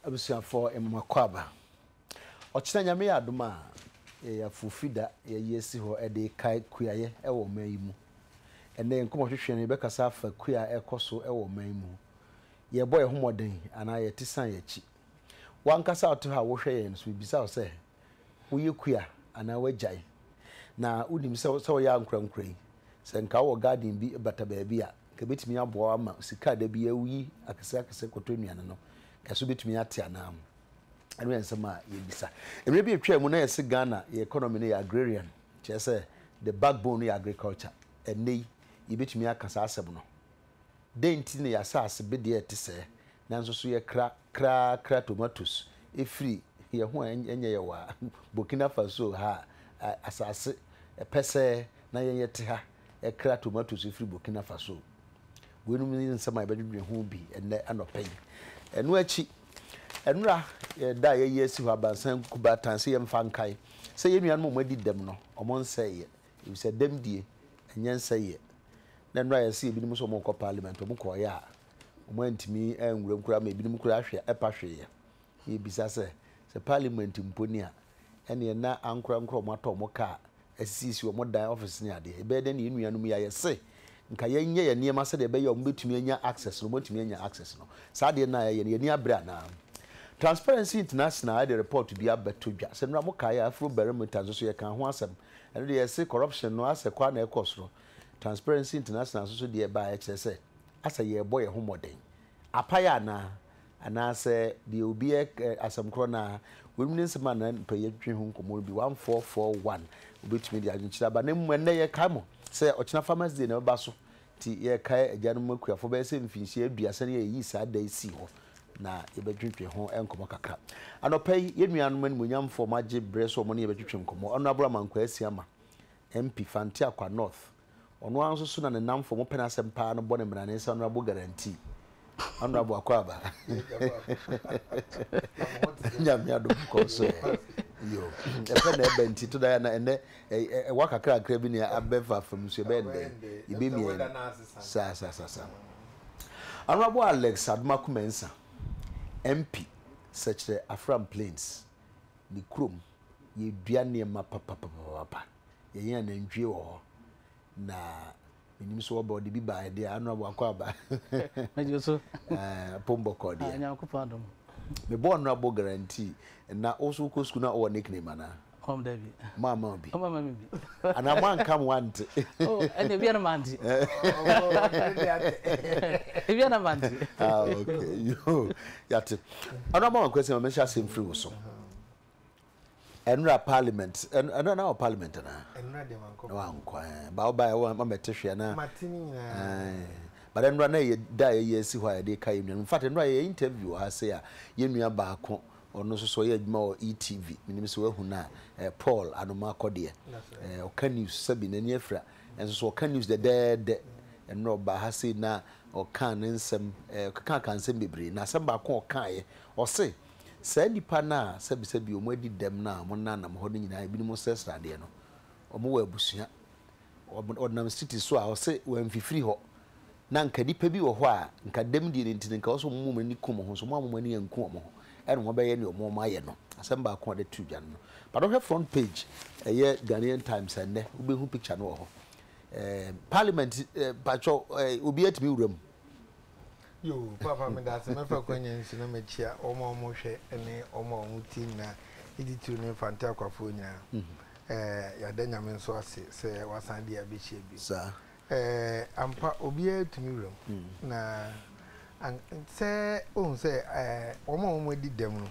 Abusuafoɔ mma moakɔ aba. Ɔkyena Nyame yɛ adom a, yɛyɛ afuofi da yɛayi asi hɔ de rekae kuayɛ wɔ ɔman yi mu. Ɛnnɛ yɛn nkɔmmɔtwetwe no yɛbɛkasa afa kua a ɛrekɔ so wɔ ɔman yi mu ho. Yɛrebɔ yɛn ho mmɔden anaa yɛte san yɛn akyi? W'ankasa a wote hɔ a wohwɛ yɛn no, so mebisa wo sɛ, woyɛ kua anaa woagyae? Na wonim sɛ sɛ woyɛ ankorankora yi, sɛ nka wowɔ garden bi bata baabi a, nka ebetumi aboa wo ama sika a da biara wuyi akɛseakɛse kɔtɔ nnuane no, nka so betumi ate anaa? Ɛno yɛ nsɛm a yɛbisa. Mmerɛ bi atwaa mu na yɛse Ghana yɛ economy no yɛ agrarian, kyerɛ sɛ the backbone no yɛ agriculture. Ɛnnɛ yi, yɛbɛtumi aka saa asɛm no. Dɛn nti na yɛn asase bedeɛ ɛte sɛɛ, nanso so yɛkra kra kra tomatoes firi yɛn ho a ɛnyɛ yɛn wɔ Burkina Faso ha a asase pɛsɛɛ na yɛn yɛte ha kra tomatoes firi Burkina Faso? Weinom ne nsɛm a yɛbɛdwedwe ho bi ɛnnɛ anɔpa yi. Ɛno akyi, ɛnora yɛ da a yɛayi asi hɔ abansan kubaatan sɛ yɛmfa nkae sɛ yɛn nuanom a wɔadi dɛm no, wɔnsɛeɛ. Efisɛ dɛm die, ɛnyɛ nsɛeɛ. Na nnora yɛse ebinom nso wɔrekɔ parliament, wɔn kɔeɛ a, wɔn antumi anwura mu koraa ma ebinom koraa hwɛ ɛpa hweeɛ. Yɛbisa sɛ, sɛ parliament mpo ni a, ɛneɛ na ankorankoro a wɔatɔ wɔn kaa asisisi wɔn dan, office ne adeɛ, ɛbɛyɛ dɛn na yɛn nuanom yi a yɛse nka yɛnyɛ yɛn nneɛma sɛdeɛ ɛbɛyɛ a wɔbɛtumi anya access no, wɔatumi anya access no. Saa adeɛ no a yɛyɛ no, yɛn ani abere anaa? Transparency International de report bi abɛto dwa. Sɛ nnora mokae a, Afrobarometer nso so yɛkaa ho asɛm. Ɛno deɛ yɛse corruption no asɛ kɔ ara na ɛkɔ soro. Transparency International nso so deɛ ɛbaeɛ kyerɛ sɛ asɛ yɛrebɔ yɛn ho mmɔden. Apae anaa? Anaasɛ deɛ obi ɛ asɛm korɔ no ara? Weinom ne nsɛm a na mpɛ yɛtwe ho nkɔmmɔ no bi. 1441 wobɛtumi de adwenkyerɛ aba. Na mmom ɛnnɛ yɛkae mo sɛ ɔkyena Farmers Day na ɛbɛba so. Nti yɛrekae agyanom akuafoɔ bɛyɛ sɛ mfinhyia aduasa ni a yɛyii saa da yi sii hɔ na yɛbɛtwetwe ho nkɔmmɔ kakra. Anɔpa yi, yɛn nuanom animuonyamfoɔ wɔagye berɛ sɛ wɔne yɛn bɛtwetwe nkɔmmɔ. Honourable Amankwaa Asiamah, MP, Fante Akwa North. Ɔno ara nso so na ne nnamfo a wɔpɛ n'asɛm paa no bɔ no mmarane sɛ Honourable Guarantee. Honourable Akwaaba. Nyame adom kɔ so ɛ. Yo, ɛpɛ na ɛbɛ nti to da ya na ɛnɛ ɛwa kakrakra bi na abɛfa fam so ɛbɛyɛ ndɛn. Yɛbɛmia saa saa saa saa. Honourable Alex Adomako Mensah, MP, Sɛkyerɛ Afram Plains, ne kurom yɛdua nneɛma papapapapa. Yɛyɛn anantwie wɔ hɔ na menim sɛ wɔba ɔde bi baeɛ deɛ Honourable akɔ aba. Megye so. Apom bɔkɔɔ deɛ. Ah, Nyankopɔn adom. Mebɔ Honourable guarantee na wo so wokɔ sukuu na wowɔ nickname anaa? Ɔm dabi. Mo amma wo bi? Ɔmo amma me bi. Anaa mo anka mo ante? Oh, ɛnna ebi na mante. Ebi na mante. Ah, okay. Yo, yate. Honourable Amankwesi, ma menhyɛ asɛm firi wo so. Ɛnora parliament, ɛnora na wɔ parliament anaa? Ɛnora deɛ mankɔ. Na wankɔ ɛɛ, ba wo ba yɛ wɔn mɛte hwɛ na. Mate ne nyinaa. But ɛnora na yɛ da a yɛyɛ asi hɔ a yɛde ka yɛn nuanom. In fact, ɛnora yɛ interview wɔ ha sɛ a yɛn nua baako ɔno nso so ɔyɛ adwuma wɔ ETV. Menim sɛ wahu no a, Paul Anomakɔdeɛ. Ɔka news sɛbi n'ani afira. Ɛnso so ɔka news dɛdɛɛdɛ. Ɛnora ɔbaa ha sei na ɔkaa ne nsɛm, ɔkeka nsɛm bebree. Na asɛm baako a ɔkaeɛ, ɔse Saa nnipa no a sɛbisɛbi wɔn adi dɛm no a wɔnanam hɔ no nyinaa ebinom srɛsrɛ adeɛ no, wɔn wɔ abusua. Wɔnam city so a wɔse wɔamfifiri hɔ. Na nka nnipa bi wɔ hɔ a nka dɛm die no nti no nka wɔsɛ wɔn wɔn ani ku wɔn ho nso wɔn a wɔn ani anku wɔn ho ɛna wɔbɛyɛ nea wɔn ayɛ no. Asɛm baako a wɔde to dwa no no. But wohwɛ front page ɛyɛ Ghanaian Times ɛnnɛ wobɛhu picture no wɔ hɔ. Eh, parliament eh, patwɔ eh, obi atumi wura mu. Yoo papa medase mɛfa kwanya yi so na makyia wɔn a wɔhwɛ ne wɔn a wɔtie nyinaa ne titiriw ne Mfante Akwafoɔ nyinaa. Ɛɛ yɛada Nyame nso ase sɛ wasan de yɛn abɛhyia bio. Saa. Ɛɛ ampa obiara tumi wura mu na sɛ wohu sɛ ɛɛ wɔn a wɔadi dɛm no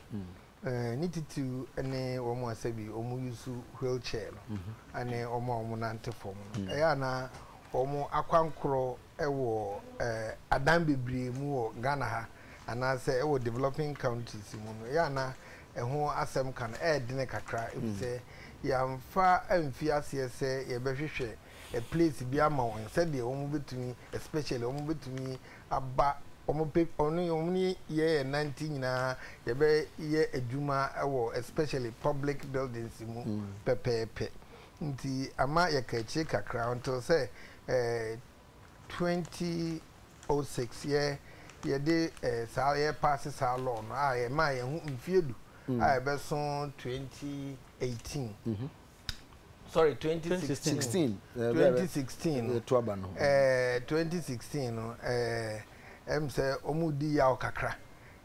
ɛɛ ne titiriw ne wɔn a sɛbi wɔn use wheel chair no ɛne wɔn a wɔnante fam no ɛyɛ a na wɔn akwankorɔ wɔ adan bebree mu wɔ Ghana ha anaasɛ wɔ developing countries mu no, ɛyɛ a na ɛho asɛm ka no ɛyɛ dene kakra efisɛ yɛamfa amfi aseɛ sɛ yɛbɛhwehwɛ a place bi ama wɔn sɛdeɛ wɔn bɛtumi especially wɔn bɛtumi aba wɔn pɛ wɔn wɔn ne yɛ yɛ nante nyinaa yɛbɛyɛ adwuma wɔ especially public buildings mu pɛpɛɛpɛ nti ama yɛka akyire kakra until sɛ 2006 yɛ yɛde saa yɛrepaase saa law no a yɛmaa yɛn ho mfeɛ du a ɛbɛso 2018 sorry 2016 2016 no 2016 no ɛm sɛ wɔn di yaw kakra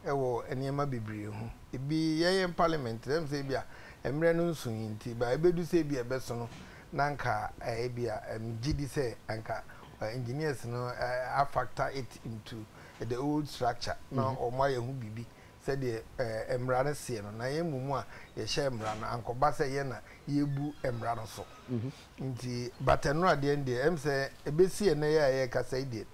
wɔ nneɛma bebree ho. Ebi yɛn yɛn parliament ɛm sɛ ebi a mmerɛ no nso yi nti ba ebedu sɛ ebi a ɛbɛso no na anka ebi a megye di sɛ anka engineers no a factor it into the old structure na wɔn ayɛ ho biribi sɛdeɛ mmara no seɛ no, na yɛn mmom a yɛhyɛ mmara no, ankɔba sɛ yɛn na yɛrebu mmara no so. Nti, but ɛno adeɛ no deɛ, ɛm sɛ ɛbɛsi ɛnnɛ yi a yɛrekasa yi deɛ,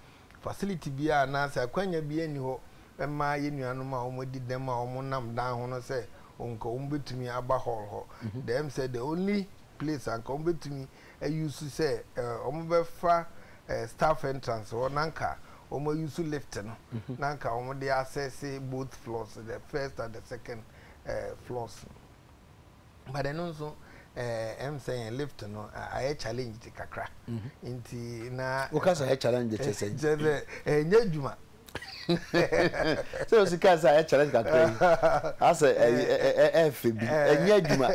facility biara anaasɛ akwanya biara nni hɔ mma yɛn nuanom a wɔadi dɛm a wɔnam dan ho no sɛ nka wɔbɛtumi aba hall hɔ. The ɛm sɛ the only place a nka wɔbɛtumi a use sɛ wɔbɛfa staff entrance hɔ na nka wɔn a use lift no na nka wɔn de access both floors, the first and the second floors no. But ɛno nso ɛm sɛ yɛn lift no ayɛ challenged kakra nti na. Woka sɛ ayɛ challenged kyerɛ sɛn? Kyerɛ sɛ ɛnyɛ adwuma. Sɛ osi kaa sɛ ayɛ challenge kakra yi, asɛ ɛɛfɛ bi, ɛnyɛ adwuma,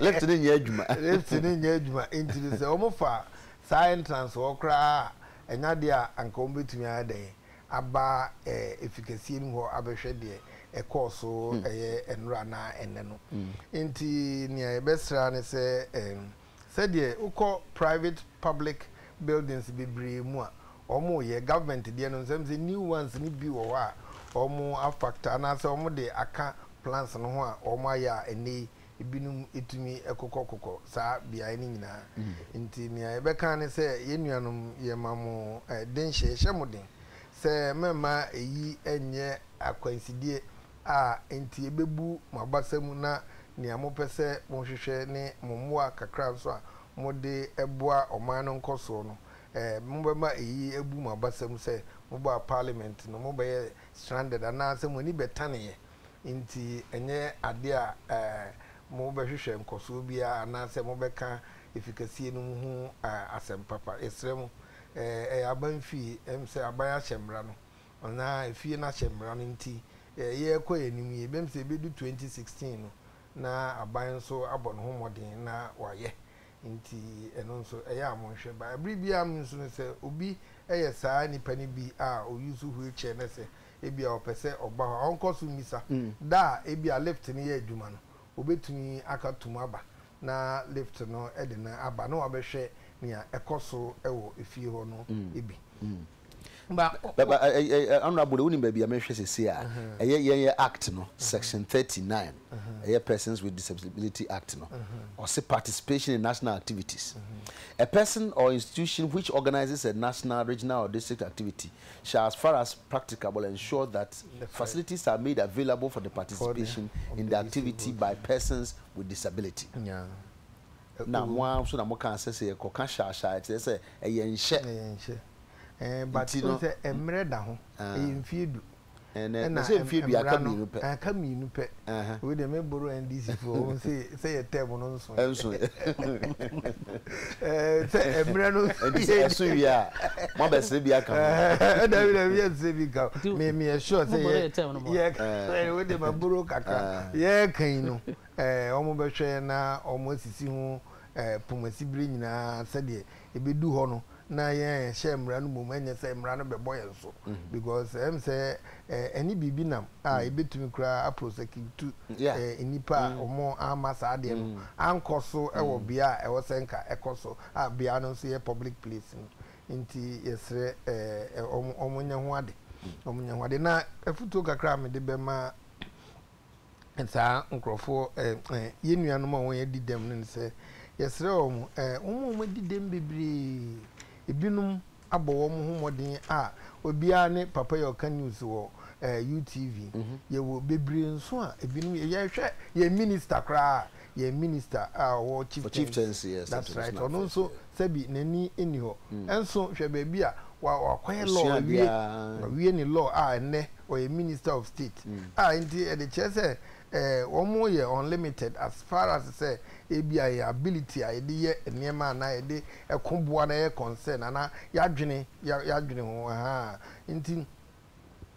lift no nyɛ adwuma. Lift no nyɛ adwuma, nti no sɛ wɔn fa saa entrance hɔ koraa a, ɛnyɛ adeɛ a anka wɔn bɛtumi ayɛ dɛn aba efi kɛseɛ no mu hɔ abɛhwɛ deɛ ɛkɔɔ so ɛyɛ nnora anaa ɛnnɛ no. Nti nea yɛbɛsrɛ ara ne sɛ sɛdeɛ wokɔ private public buildings bebree mu a, wɔyɛ, government deɛ no nsɛm sɛ new ones no bi wɔ hɔ a wɔn afactor anaasɛ wɔn de aka plans no ho a wɔn ayɛ a ɛnnɛ yi ebinom tumi kokɔkokɔ saa beaeɛ no nyinaa. Nti nea yɛbɛka ne sɛ yɛn nuanom yɛma mo denhyɛ, yɛhyɛ mo den sɛ mɛmma eyi nyɛ akwansideɛ a enti ɛbɛbu mo abasa mu na nea mopɛ sɛ mohwehwɛ ne mo mmoa kakra nso a mode boa ɔman no nkɔsoɔ no, mobɛma eyi abu mo abasa mu sɛ mobaa parliament no mobɛyɛ stranded anaasɛ mo ani bɛtaneɛ nti ɛnyɛ adeɛ a mobɛhwehwɛ nkɔsoɔ biara anaasɛ mobɛka efikasie no mu ho asɛm papa. Yɛsrɛ mo, ɛyɛ aban fie, ɛm sɛ aban ahyɛ mmara no anaa efie no ahyɛ mmara no nti yɛrekɔ yɛn anim yi, ɛbɛm sɛ ɛbɛdu 2016 no na aban nso abɔ ne ho mmɔden na wayɛ. Nti ɛno nso ɛyɛ a monhwɛ. But bere biara mu nso no sɛ obi yɛ saa nipa no bi a o use wheel chair na sɛ ebia ɔpɛ sɛ ɔba hɔ a ɔnkɔ so mmisa. Da a ebia lift no yɛ adwuma no obetumi aka tum aba na lift no de no aba na wabɛhwɛ nea ɛkɔ so wɔ efie hɔ no bi. Ba ba honourable de wonim baabi a mehwɛ sese a ɛyɛ yɛn yɛ act no section 39 ɛyɛ persons with disability act no ɔse participation in national activities a person or institution which organizes a national regional or district activity shall as far as practicable ensure that facilities are made available for the participation in the activity by persons with disability. Na mo ara nso na mokaa sɛ, sɛ yɛkɔka hyaahyɛ a, ɛkyerɛ sɛ ɛyɛ nhyɛ. Ɛyɛ nhyɛ. Ɛɛ, but Nti no. wohu sɛ mmerɛ da ho. Ɛyɛ mfeɛ du. Ɛɛ, na Ɛna na sɛ mfeɛ du, mmara aka no, mmienu pɛ. aka mmienu pɛ. Ɛhɛn. Wei deɛ me borrow NDC foɔ, wɔn se sɛ yɛ term no nso. Ɛnso. Ɛɛ, sɛ mmerɛ no. Nti sɛ ɛso wie a, moabɛsere bi aka ho. Ɛɛ, dabi dabi, yɛnsere bi nka ho. Nti, Me meyɛ sure sɛ mo borrow yɛ yɛ term no bɔ. yɛ wei deɛ ma borrow kakra. Yɛreka yi no, Wɔbɛhwɛ na wɔasisi ho pomasi bere nyinaa sɛdeɛ ɛbɛdu hɔ no na yɛn a yɛhyɛ mmara no mmom ɛnyɛ sɛ mmara no bɛbɔ yɛn so because ɛm sɛ ɛne biribi nam a ɛbɛtumi koraa aprosecute nnipa a wɔn amma saa adeɛ no ankɔ so wɔ bea a ɛwɔ sɛ nka ɛkɔ so a bea no nso yɛ public place no nti yɛsrɛ wɔn nyɛ ho ade wɔn nyɛ ho ade na afutuo kakra a mede bɛma saa nkurɔfoɔ ɛ ɛ yɛn nuanom a wɔadi dɛm no ne sɛ, yɛsrɛ wɔn, ɛ wɔn a wɔadi dɛm bebree, ebinom abɔ wɔn ho mmɔden a obiara ne papa yi a ɔka news wɔ ɛ UTV. Yɛwɔ bebree nso a ebinom yɛhwɛ yɛn minister koraa a, yɛn minister a ɔwɔ chieftaincy, chieftaincy, yes, that's right, traditional ɔno affairs, nso yeah. sɛbi n'ani nni hɔ. Nso hwɛ baabi a wa wakɔyɛ law Osua awie, adeɛ ara. wawie ne law a ɛnnɛ ɔyɛ minister of state a nti ɛde kyerɛ sɛ eh, wɔn yɛ unlimited as far as sɛ ebia yɛn ability a yɛde yɛ nneɛma anaa yɛde ɛko boa na yɛ concern anaa yɛadwene yɛadwene ho ahaa nti.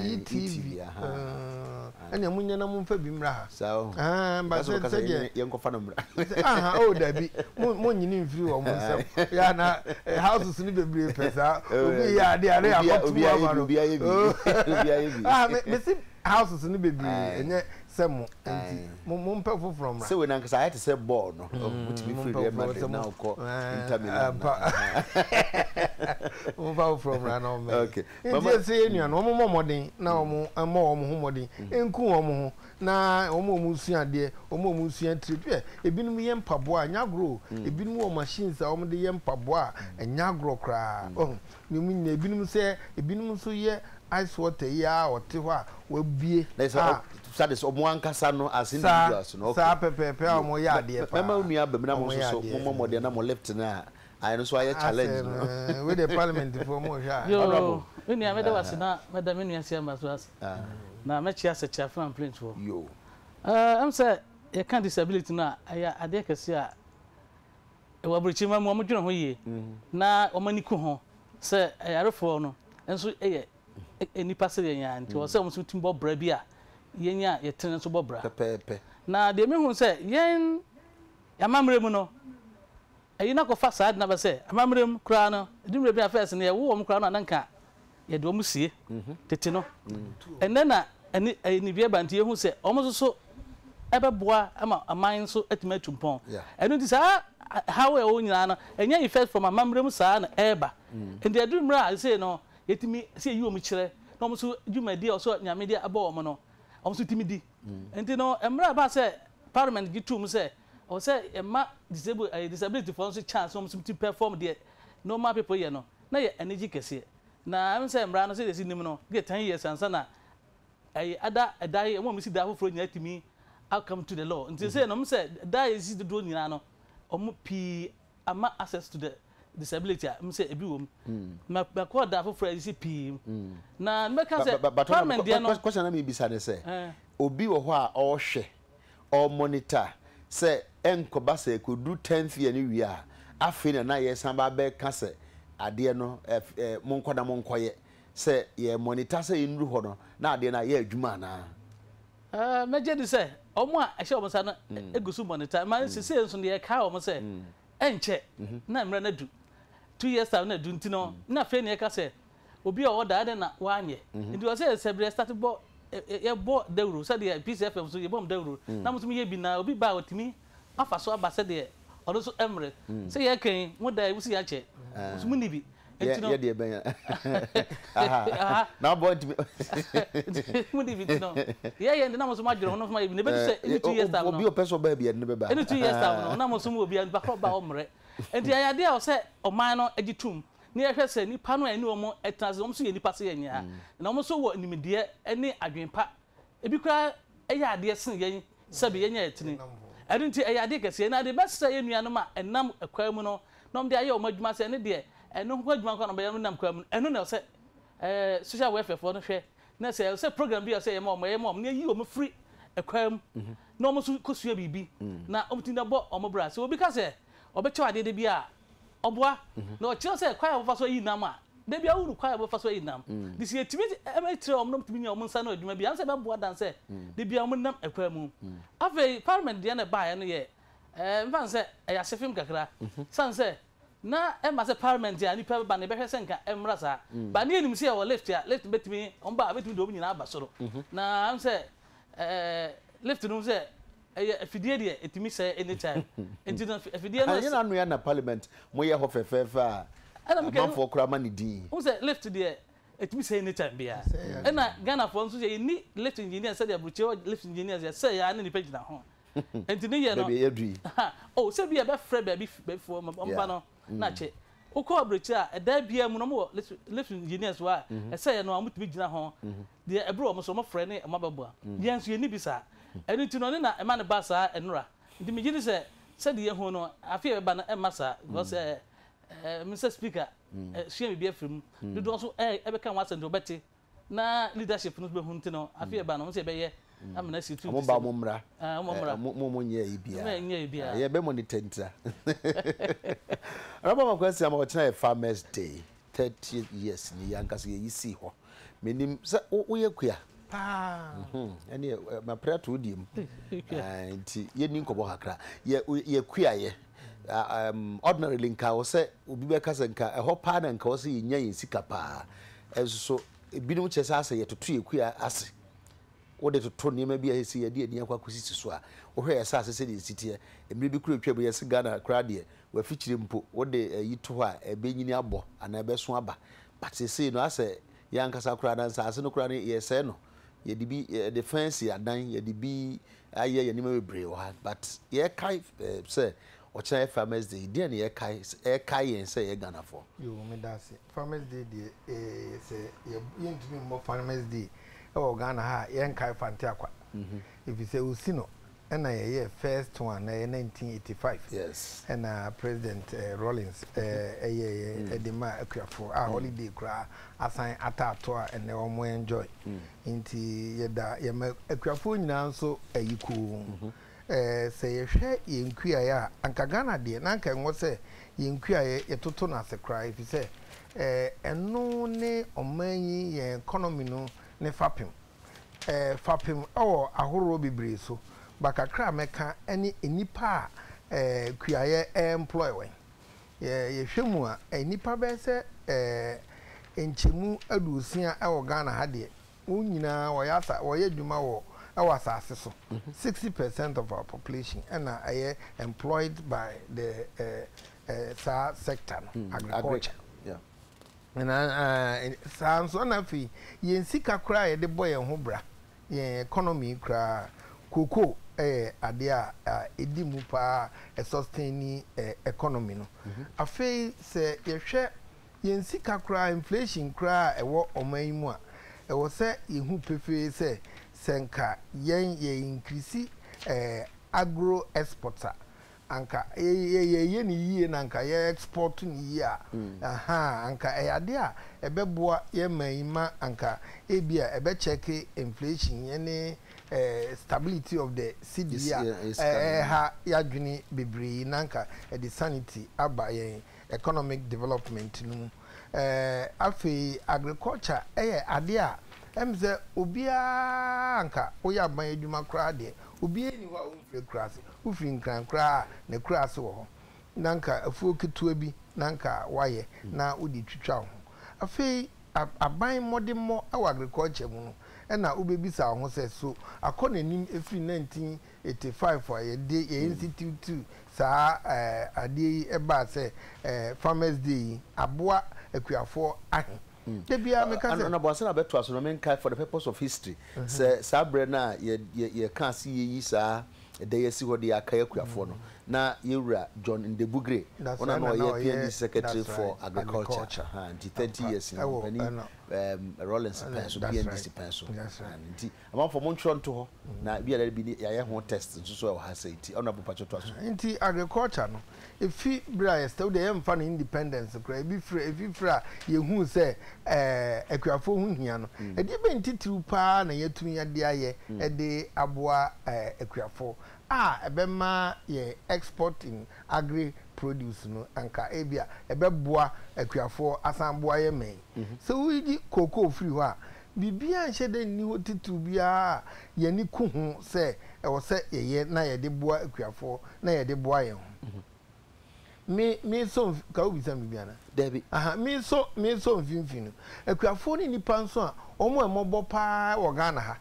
Ayi TV. Ɛnna mo nyɛ na mo nfa bi mmra ha. Saa o. Ba sɛ sɛ deɛ. Yɛn kɔfa no mmra. Aha o dabi mo mo nyini nfiri wɔn nsam. Ya na houses ni bebree pɛ saa. Obi yɛ ade a ne yɛ akɔto mu ama no. Obi ayɛ bi. Obi ayɛ bi. Ah me me si houses ni bebree ɛnyɛ sɛ mo nti mo mo mpɛ foforɔ mmra. Sɛ wei nankasa ayɛ te sɛ bɔɔl no. Wotumi firi Real Madrid na wokɔ Inter Milan. Mo mfa foforɔ mmra na ɔmmɛyɛ. Okay. Nti ɛsɛ yɛn nua no wɔn mmɔ mmɔden na wɔn mmɔ wɔn ho mmɔden nku wɔn ho na wɔn a wɔn sua adeɛ wɔn a wɔn sua tire hwɛ ebinom yɛ mpaboa a ɛnyɛ agorɔ o ebinom wɔ machines a wɔn de yɛ mpaboa a ɛnyɛ agorɔ koraa ɔho ne mu nyinaa ebinom sɛ ebinom nso yɛ ice water yi a ɔte hɔ a wabue a sade sɛ wɔn ankasa no as individuals no saa pɛpɛɛpɛ a wɔn yɛ adeɛ paa mɛma onua abam na mo nso so mo mmɔ mmɔden na mo lift no a Ayɛ no nso ayɛ challenge no. Asɛ no wei deɛ parliament foɔ mo hwɛ a. Yoo me nua mɛda wo ase na mɛda me nua Siamba nso ase na mɛkyea Sɛkyɛ Afena Plains foɔ. Yoo. Ɛm sɛ yɛka disability no a ɛyɛ adeɛ kɛseɛ a ɛwɔ aburokyima mu wɔn dwene ho yie na wɔn ani ku ho sɛ ayarefoɔ no nso yɛ nnipa sɛ yɛn ara nti ɛwɔ sɛ wɔn nso tumi bɔ bra bi a yɛn a yɛtene nso bɔ bra. Pɛpɛɛpɛ. Na deɛ mehu sɛ yɛn amammerɛ mu no Eyi na kɔfa saa ade no aba sɛ, amammerɛ mu koraa no, edu mmerɛ bi a first no yɛwo wɔn koraa no a na nka yɛde wɔn sie tete no. Ɛnnɛ na ɛne anibue ba nti yɛhu sɛ wɔn nso so ɛbɛboa ma aman nso atumi atu mpɔn. Ɛno nti saa haw a ɛwɔ hɔ nyinaa no, ɛnyɛ effect from amammerɛ mu saa na ɛreba. Nti ɛduru mmerɛ a seesei no yɛtumi sɛ yɛyi wɔn kyerɛ na wɔn nso dwumadie a ɔsoro Nyame de abɔ wɔn no, wɔn nso tumi di. Nti no mmerɛ a ɛbaa sɛ parliament gye too mu sɛ Ɔwɔ sɛ yɛma disable ɛɛ disability foɔ nso chance na wɔn nso tumi perform deɛ normal people yɛ no, na ɛyɛ anigye kɛseɛ. Na ɛm sɛ mmara no sɛdeɛ ɛsi nim no, gye ten years ansa na ɛyɛ ada ɛda yi wɔn a wɔsi dan foforɔ nyinaa atumi a come to the law. Nti seesei no, ɛm sɛ dan a yɛsisi dodoɔ nyinaa no, wɔn pii ama access to the disability a, ɛm sɛ ebi wɔ mu. Ma makɔ dan foforɔ a yɛsisi pii mu. Na mɛka sɛ parliament deɛ no. Question a na mebisa ne sɛ, obi wɔ hɔ a ɔrehwɛ ɔremonitor sɛ ɛnkɔba sɛ ɛkɔduru tenth year no wie a, afei na na yɛsan ba abɛka sɛ adeɛ no monkɔ na monkɔyɛ. Sɛ yɛremonitor sɛ yɛnnuru hɔ no na adeɛ no ayɛ adwuma anaa? Mɛgye adi sɛ wɔn a ɛhyɛ wɔn nsa no gu so monitor. Ma seesei nso no yɛrekae wɔn sɛ ɛnkyɛ na mmerɛ no adu. 2 years time na adu nti no na afei na yɛka sɛ Obi a ɔwɔ da adɛn na wanyɛ? Nti ɔsɛ sɛ berɛ start bɔ yɛbɔ dawuro sɛdeɛ Peace FM so yɛbɔ dawuro na mo nso moyɛ bi na obi ba a ɔtumi afa so aba sɛdeɛ ɔno nso mmerɛ sɛ yɛka yi mo da yi mo si yɛakyɛ mo nso monni bi nti no yɛ deɛ bɛn aha na abɔ ntumi monni bi nti no yɛyɛ nti na mo nso mo adwene ho no nso moayɛ bi na ɛbɛdu sɛ ɛne 2 years time no obi ɔpɛ sɛ ɔbaa bi ɛde no bɛba ɛne 2 years time no na mo nso mo wɔ bi a nipa korɔ ba ɔmmerɛ nti ɛyɛ adeɛ a ɔsɛ ɔman no gye tom na yɛhwɛ sɛ nnipa no a yɛne wɔn tena ase no, wɔn nso yɛ nnipa sɛ yɛn ara, na wɔn nso wɔ nimdeɛ ne adwene pa. Ebi koraa yɛ adeɛ sene yɛn sɛbe yɛn a yɛtene. Ɛno nti ɛyɛ adeɛ kɛseɛ. Na deɛ ɛbɛsrɛ yɛn nuanom a ɛnam kwan mu no na wɔde ayɛ wɔn adwuma sɛ ɛno deɛ ɛno ho adwuma nko ara na wɔbɛyɛ nam kwan mu no, ɛno na ɛwɔ sɛ social welfare foɔ no hwɛ na sɛ ɛwɔ sɛ program bi a ɛwɔ sɛ yɛma wɔn, yɛma wɔn na yɛyi wɔn firi kwan mu na wɔn nso kɔsua biribi na wɔtumi de abɔ wɔn bra. Sɛ obi ka sɛ ɔbɛkyɛ wo adeɛ da bi a, Ɔboa, na ɔkyerɛ sɛ kwan a wɔbɛfa so ayi nam a, da biara wohunu kwan a wɔbɛfa so ayi nam. Nti sɛ yɛtumi kyerɛ wɔn na wɔtumi nya wɔn nsa ano adwuma bi a, ɛno sɛ ɛbɛboa dan sɛ da biara wɔnam kwan mu. Afei parliament deɛ na ɛbaeɛ no yɛ, mfa no sɛ ɛyɛ asefem kakra, sane sɛ na ɛmma sɛ parliament a nnipa bɛba no yɛbɛhwɛ sɛ nka ɛmmra saa. But ne yɛnim sɛ yɛwɔ lift a, lift bɛtumi, wɔn ba a bɛtumi de wɔn nyinaa aba soro. Na ɛm sɛ lift no sɛ Ɛyɛ afidie deɛ ɛtumi sɛe anytime nti no afidie no. Ɛnyɛ n'ano ya na parliament mo yɛ hɔ fɛfɛɛfɛ a amanfoɔ koraa ma ne din. Wohu sɛ lift deɛ ɛtumi sɛe anytime biara ɛna Ghanafoɔ nso yɛ yɛnni lift engineers sɛdeɛ aburukyire hɔ lift engineers yɛ sɛe ara na nipa gyina ho nti ne yɛ no. Baabi a yɛadu yi. Oh sɛ bi a yɛbɛfrɛ baabi foɔ ma wɔn ba no na akyɛ. Wokɔ abirekyiri a, ɛdan biara mu no wɔwɔ lift engineers wɔ a ɛsɛeɛ no a wɔtumi gyina ho. Deɛ ɛboro wɔn so wɔfrɛ ne wɔn abɛboa. Yɛn nso yɛnni bi saa. Ɛno nti no ɛno na ɛma no ba saa nnora. Nti megye di sɛ sɛdeɛ yɛhu no afe a ɛbɛba no ɛmma saa because ɛɛ Mister Speaker sua biribi afiri mu. Dodoɔ nso ɛbɛka ho asɛm nti wɔbɛte. Na leadership no bɛhu nti no afe ɛba no wɔn sɛ yɛbɛyɛ ama no asi tu Ɔmo ba ɔmo mmra. Ah, ɔmo mmra. Mo mo nyɛ yi bia. Mo nyɛ yi bia. Yɛ bɛ monitor ntira. Raba Makwasi ama ɔkyena yɛ Farmers Day 30 years ni yɛ ankasa yɛ yi sii hɔ. Menim sɛ woyɛ kua. Paa. Ɛne mapere ato wo deɛ mu. Nti yɛnni nkɔmmɔ kakra. Yɛ yɛ kuayɛ. Ordinarily nka wɔ sɛ obi bɛka sɛ nka ɛhɔ paa na nka wɔ sɛ yɛnya yɛn sika paa. Nso so ebinom kyerɛ sɛ asɛ yɛtoto yɛn kua ase. Wode toto nneɛma bi a ɛsɛ sɛ yɛde ani akɔ akɔsisi so a, wohwɛ yɛn asase sɛdeɛ ɛsi teɛ. Mmerɛ bi koraa atwam yɛse Ghana koraa deɛ, w'afikyire mpo, wode ayi to hɔ a, ɛbɛnyini abɔ anaa ɛbɛso aba. But seesei no, asɛ yɛn ankasa koraa no, nsase no koraa no, yɛresɛe no. Yɛde bi, yɛde fa asi adan, yɛde bi ayɛ yɛn nneɛma bebree wɔ ha. But yɛrekae sɛ ɔkyena yɛ Farmers Day, deɛn na yɛrekae, ɛrekae yɛn sɛ yɛyɛ Ghanafoɔ? Yoo, meda ase. Farmers Day deɛ, eh, sɛ yɛntumi mmɔ Farmers Day wɔ Ghana ha a, yɛnkae Fante Akwa. Efisɛ osi no na yɛyɛɛ first one, na ɛyɛ 1985 ɛna President Rawlings yɛeɛ de maa akuafoɔ a holiday koraa asan ataato a ɛnnɛ wɔn enjoy. Nti yɛda yɛma akuafoɔ nyinaa nso ayikoo. Sɛ yɛhwɛ yɛn nkuaeɛ a, anka Ghana deɛ na anka ɛnwɔ sɛ yɛn nkuaeɛ yɛtoto no ase koraa efisɛ ɛno ne ɔman yi yɛn economy no ne fapem. Fapem wɔ ahoroɔ bebree so, but kakra a mɛka ne nnipa a kuayɛ employ wɔn. Yɛhwɛ mu a, nnipa bɛyɛ sɛ nkyɛmu aduosia wɔ Ghana ha deɛ, wɔn nyinaa wɔyɛ asa wɔyɛ adwuma wɔ wɔ asase so. 60% of our population ɛna ɛyɛ employed by the saa sector no, agriculture. Na saa nso na afei yɛn sika koraa a yɛde bɔ yɛn ho bra, yɛn economy koraa, cocoa yɛ adeɛ a ɛdi mu paa a ɛsustaini economy no. Afei sɛ yɛhwɛ yɛn sika koraa, inflation koraa a ɛwɔ ɔman yi mu a, ɛwɔ sɛ yɛhu pefee sɛ, sɛ nka yɛn yɛ increase agro exports a, anka yɛyɛ no yie na anka yɛ export no yie a, ahaa, anka ɛyɛ adeɛ a ɛbɛboa yɛn man yi ma anka ebia ɛbɛ check inflation ne stability of the cedi a ɛha yɛadwene bebree yi na anka ɛde sanity aba yɛn economic development no mu. Afei agriculture yɛ adeɛ a ɛm sɛ obiara anka woyɛ aban adwuma koraa deɛ obiara nni hɔ a ɔmfiri akuraase. Wofiri Nkran koraa a, n'akuraase wɔ hɔ. Na anka afuo ketewa bi na anka woayɛ na wode twitwa wo ho. Afei aban mmɔdemmɔ wɔ agriculture mu no na wobɛbisa wo ho sɛ, so akɔ n'anim ɛfiri 1985 a yɛde yɛ institute saa adeɛ yi baa sɛ Farmers Day yi aboa akuafoɔ ahe? Da biara meka sɛ. Honourable, ansa na bɛtoa so no, menkae for the purpose of history sɛ saa berɛ no a yɛkaa se yɛyi saa ɛda yi asi hɔ de akae akuafoɔ no, na yɛwura John Ndebugre, ɔno na na ɔyɛ PNDC Secretary for Agriculture, nti 30 years ni, ɔmpanin Rawlings pɛn so, PNDC pɛn so, nti amanfoɔ montwerɛ nto hɔ na bi a da bi yɛayɛ ho test nso so wɔ ha sɛ nti Honourable pakyɛ toa so. Nti agriculture no, Efi bere a yɛsɛ, wo deɛ yɛmfa no independence koraa, ebi firi efi firi a yɛhuu sɛ ɛɛ akuafoɔ ho hia no, ɛdeɛ bɛn titiriw paa na yɛatumi de ayɛ de aboa ɛɛ akuafoɔ a ɛbɛma yɛn export in agri produce no anka ebia ɛbɛboa akuafoɔ asan aboa yɛn man yi. Sɛ woyi cocoa firi hɔ a, biribiara nhyɛ da nni hɔ titiriw biara a yɛn ani ku ho sɛ ɛwɔ sɛ yɛyɛ na yɛde boa akuafoɔ na yɛde boa yɛn ho. Me me sɔ mf ka wobisa me biribi anaa? Dabi. Aha, me sɔ me sɔ mfimfini no. Akuafoɔ ne nnipa nso a wɔn a mmɔbɔ paa wɔ Ghana ha.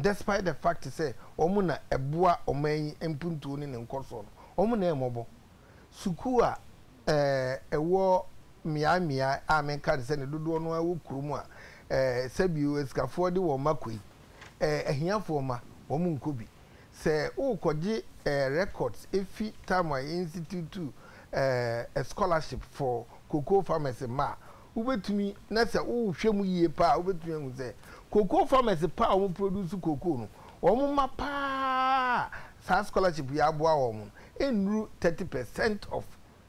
Despite the fact sɛ wɔn na ɛboa ɔman yi mpuntuo ne ne nkɔsoɔ no, wɔn na ɛmmɔbɔ. Sukuu a ɛɛ ɛwɔ mmeae mmeae a menka no sɛ ne dodoɔ no ara wɔ kurom a ɛɛ sɛbio asikafoɔ de wɔn mma kɔ yi, ɛɛ ahiafoɔ mma, wɔn nkɔ bi. Sɛ worekɔgye records efi time a yɛ institute a scholarship for cocoa farmers mma a, wobɛtumi, na sɛ wohwɛ mu yie paa a, wobɛtumi ahu sɛ cocoa farmers pa a wɔn produce cocoa no, wɔn mma paa a saa scholarship yi aboa wɔn no, ɛnnuru 30% of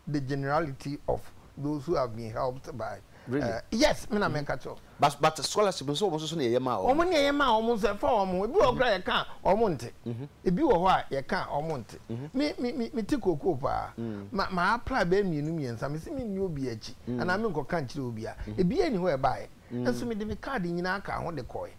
the generality of those who have been helped by Really? Yes, me na meka kyerɛ wo. But but scholarship nso wɔn nso so na yɛyɛ maa wɔn. Wɔn na yɛyɛ maa wɔn nso ɛfa wɔn ho. Ebi wɔ hɔ koraa yɛka a wɔn nte. Ebi wɔ hɔ a yɛka a wɔn nte. Me me me me te kookoo paa. Ma ma apply bɛyɛ mmienu mmiɛnsa. Me se me nni obi akyi anaa me nkɔka nkyerɛ obiara. Ebiara nni hɔ a ɛbaeɛ. Nso mede me card nyinaa kaa ho de kɔeɛ.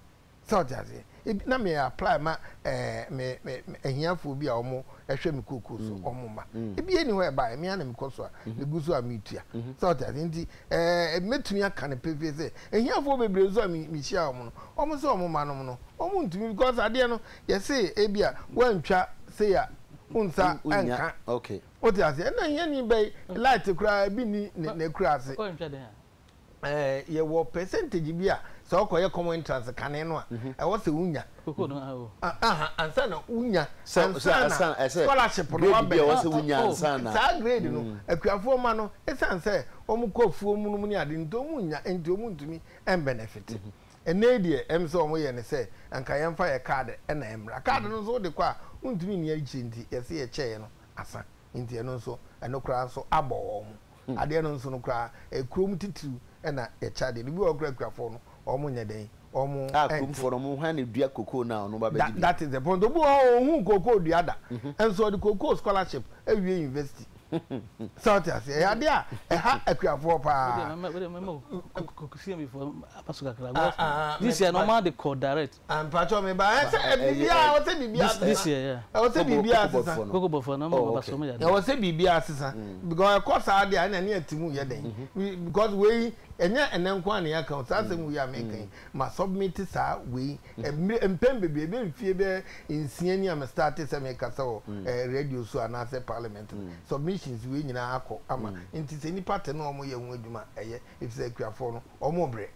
Sɛ ɔte aseɛ? Ebi na me apply ma ɛɛ me me ahiafoɔ bi a wɔn ɛhwɛ me kookoo so wɔn mma. Ebi ɛni hɔ ɛbaeɛ me ara na me kɔ so a me gu so a me tua. Sɛ ɔte aseɛ? Nti ɛɛ mɛtumi aka no pefee sɛ ahiafoɔ bebree nso a me me hyia wɔn no wɔn sɛ wɔn mma nom no wɔn ntumi because adeɛ no yɛse ebi a wɔantwa sei a wo nsa ɛnka. Okay. Wote aseɛ? Ɛna ahiani bɛyi light koraa ebi nni ne n'akuraase. Wɔantwa dɛn a? Ɛɛ yɛwɔ percentage bi a sɛ ɔkɔyɛ common entrance kane no a mhm. ɛwɔ sɛ wonya aha ansa na wonya ansa na scholarship no wabɛ saa grade no mm. akuafoɔ ma no ɛsiane sɛ wɔn kɔ afuo mu nom ne ade nti wɔn nya nti wɔn ntumi ɛnbenefit mhm. ɛnɛ yi deɛ ɛm sɛ wɔn yɛ ne sɛ nka yɛmfa yɛ card ɛna ɛmra card no nso wode kɔ a wontumi nni akyire nti yɛsɛ yɛkyɛɛ no asa nti ɛno nso ɛno koraa nso abɔ wɔn Adeɛ no nso no koraa, kurom titiriw na yɛkyɛ adeɛ no. Ebi wɔ hɔ koraa akuafoɔ no, wɔn nyɛ dɛn, wɔn Ah, nte. kuromfoɔ no, wɔn hwan na edua kokoo no a ɔno ba bɛgye bi? That is the point. Obi wɔ hɔ a ɔnhuu kokoo dua da, nso ɔde kokoo scholarship awie university. Sɛ wote aseɛ? Ɛyɛ adeɛ a ɛha akuafoɔ paa. Wode, wode, mɛma wo CMB foɔ aba so kakra. Because this year no, wɔn de kɔ direct. Mpakyɛw me ba ɛ sɛ biribiara ɛwɔ sɛ biribiara sesa. This year yeah. Ɛwɔ sɛ biribiara sesa. Koko bɔfo na ɔmo ba so ɔmo yɛ ade. Ɛwɔ sɛ biribiara sesa because ɛkɔ saa deɛ ɛna ne ɛte mu yɛ dɛn because wei ɛnyɛ ɛnɛ nko ara na yɛaka o saa asɛm wei a meka yi ma submit saa wei mpɛn bebree ebe mfie bɛyɛ nsia ni a me start sɛ mekasa wɔ radio so anaasɛ parliament no submissions wei nyinaa akɔ ama nti sɛ nipa te na ɔmo yɛ ho adwuma ɛyɛ efisɛ akuafoɔ no ɔmo brɛ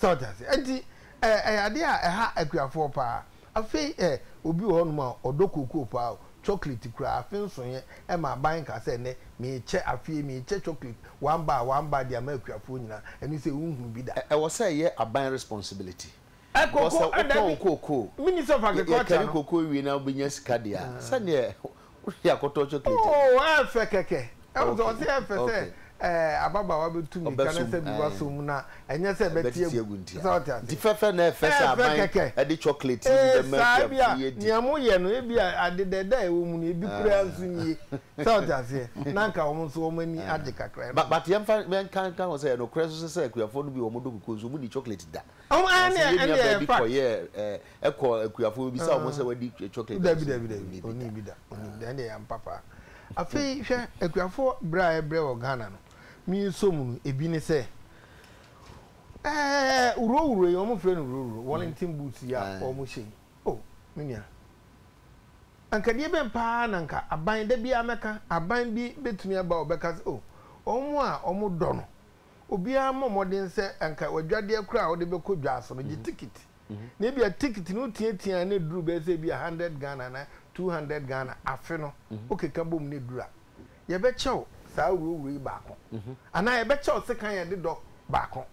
sɛ ɔte ase nti Ɛ, ɛyɛ adeɛ a ɛha akuafoɔ paa. Afei ɛ, obi wɔ hɔnom a ɔdɔ kookoo paa o, chocolate koraa, afe nsoeɛ ɛma aban ka sɛ ɛnnɛ merekyɛ, afei merekyɛ chocolate one bar, one bar de ama akuafoɔ nyinaa, ɛno sɛ wonhunu bi da. Ɛwɔ sɛ ɛyɛ aban responsibility. Ɛ, Because koko, sɛ ɛ, wotɔn dabi, kookoo, Ministry of yɛ, Agriculture yɛkari no. kookoo wie na wobɛnya sika deɛ a, sɛdeɛ wode akɔtɔ chocolate. Oh, ɛyɛ fɛ kɛkɛ. Ɛwɔ sɛ ɔsɛ ɛyɛ fɛ sɛ Okay. ɛɛ ababaawa bɛtu mmirika na Ɔbɛsom, sɛ bi ɛɛ. wasɔ mu na ɛnyɛ sɛ ɛbɛte Ɛbɛtete agu. agu nti Sɛ a. ɔte Nti aseɛ. fɛfɛ na ɛfɛ sɛ Ɛyɛ fɛ aban kɛkɛ. ɛde chocolate yi bi Ee, bɛma saa ebi a akuafoɔ yi adi. nea moyɛ no ebi a ade dɛdɛ a ɛwɔ mu no ebi koraa nso nie. Sɛ ɔte aseɛ. Na anka wɔn nso wɔn ani agye kakra. But, but yɛmfa, yɛnka nka ho sɛ ɛnokorɛ nso sɛ sɛ akuafoɔ no bi wɔn dɔ kukuo nso wɔn nni chocolate da. Ɔmo Nansa ɛne yɛn ɛne nua ɛyɛ baa bi fact. kɔyɛɛ ɛɛ ɛkɔ akuafoɔ bi bisa wɔn sɛ wadi chocolate a Dabi wɔsi dabi dabi onni bi onni da. bi da onni bi da ɛnde ɛyɛ ampa paa. Afei hwɛ akuafoɔ brɛ a yɛbrɛ wɔ Ghana no me nso mu no ebi ne sɛ ɛɛ wurowuro yi wɔn frɛ no wurowuro Wellington boots yi a wɔn hyɛ yi oh me nua anka deɛ bɛn paa na nka aban da biara mɛka aban bi bɛtumi aba a ɔbɛka sɛ oh wɔn a wɔn dɔ no Obiara mmɔ mmɔden sɛ anka w'adwadeɛ koraa a wode bɛkɔ dwa so no, gye tikiti. Na ebia tikiti no wotiatia a na ɛduru bɛyɛ sɛ ebia hundred Ghana anaa 200 Ghana afe no, wokeka bom na ɛduru a, yɛbɛkyɛ wo saa wurawura yi baako. Anaa yɛbɛkyɛ wo sekan a ɛde dɔ baako.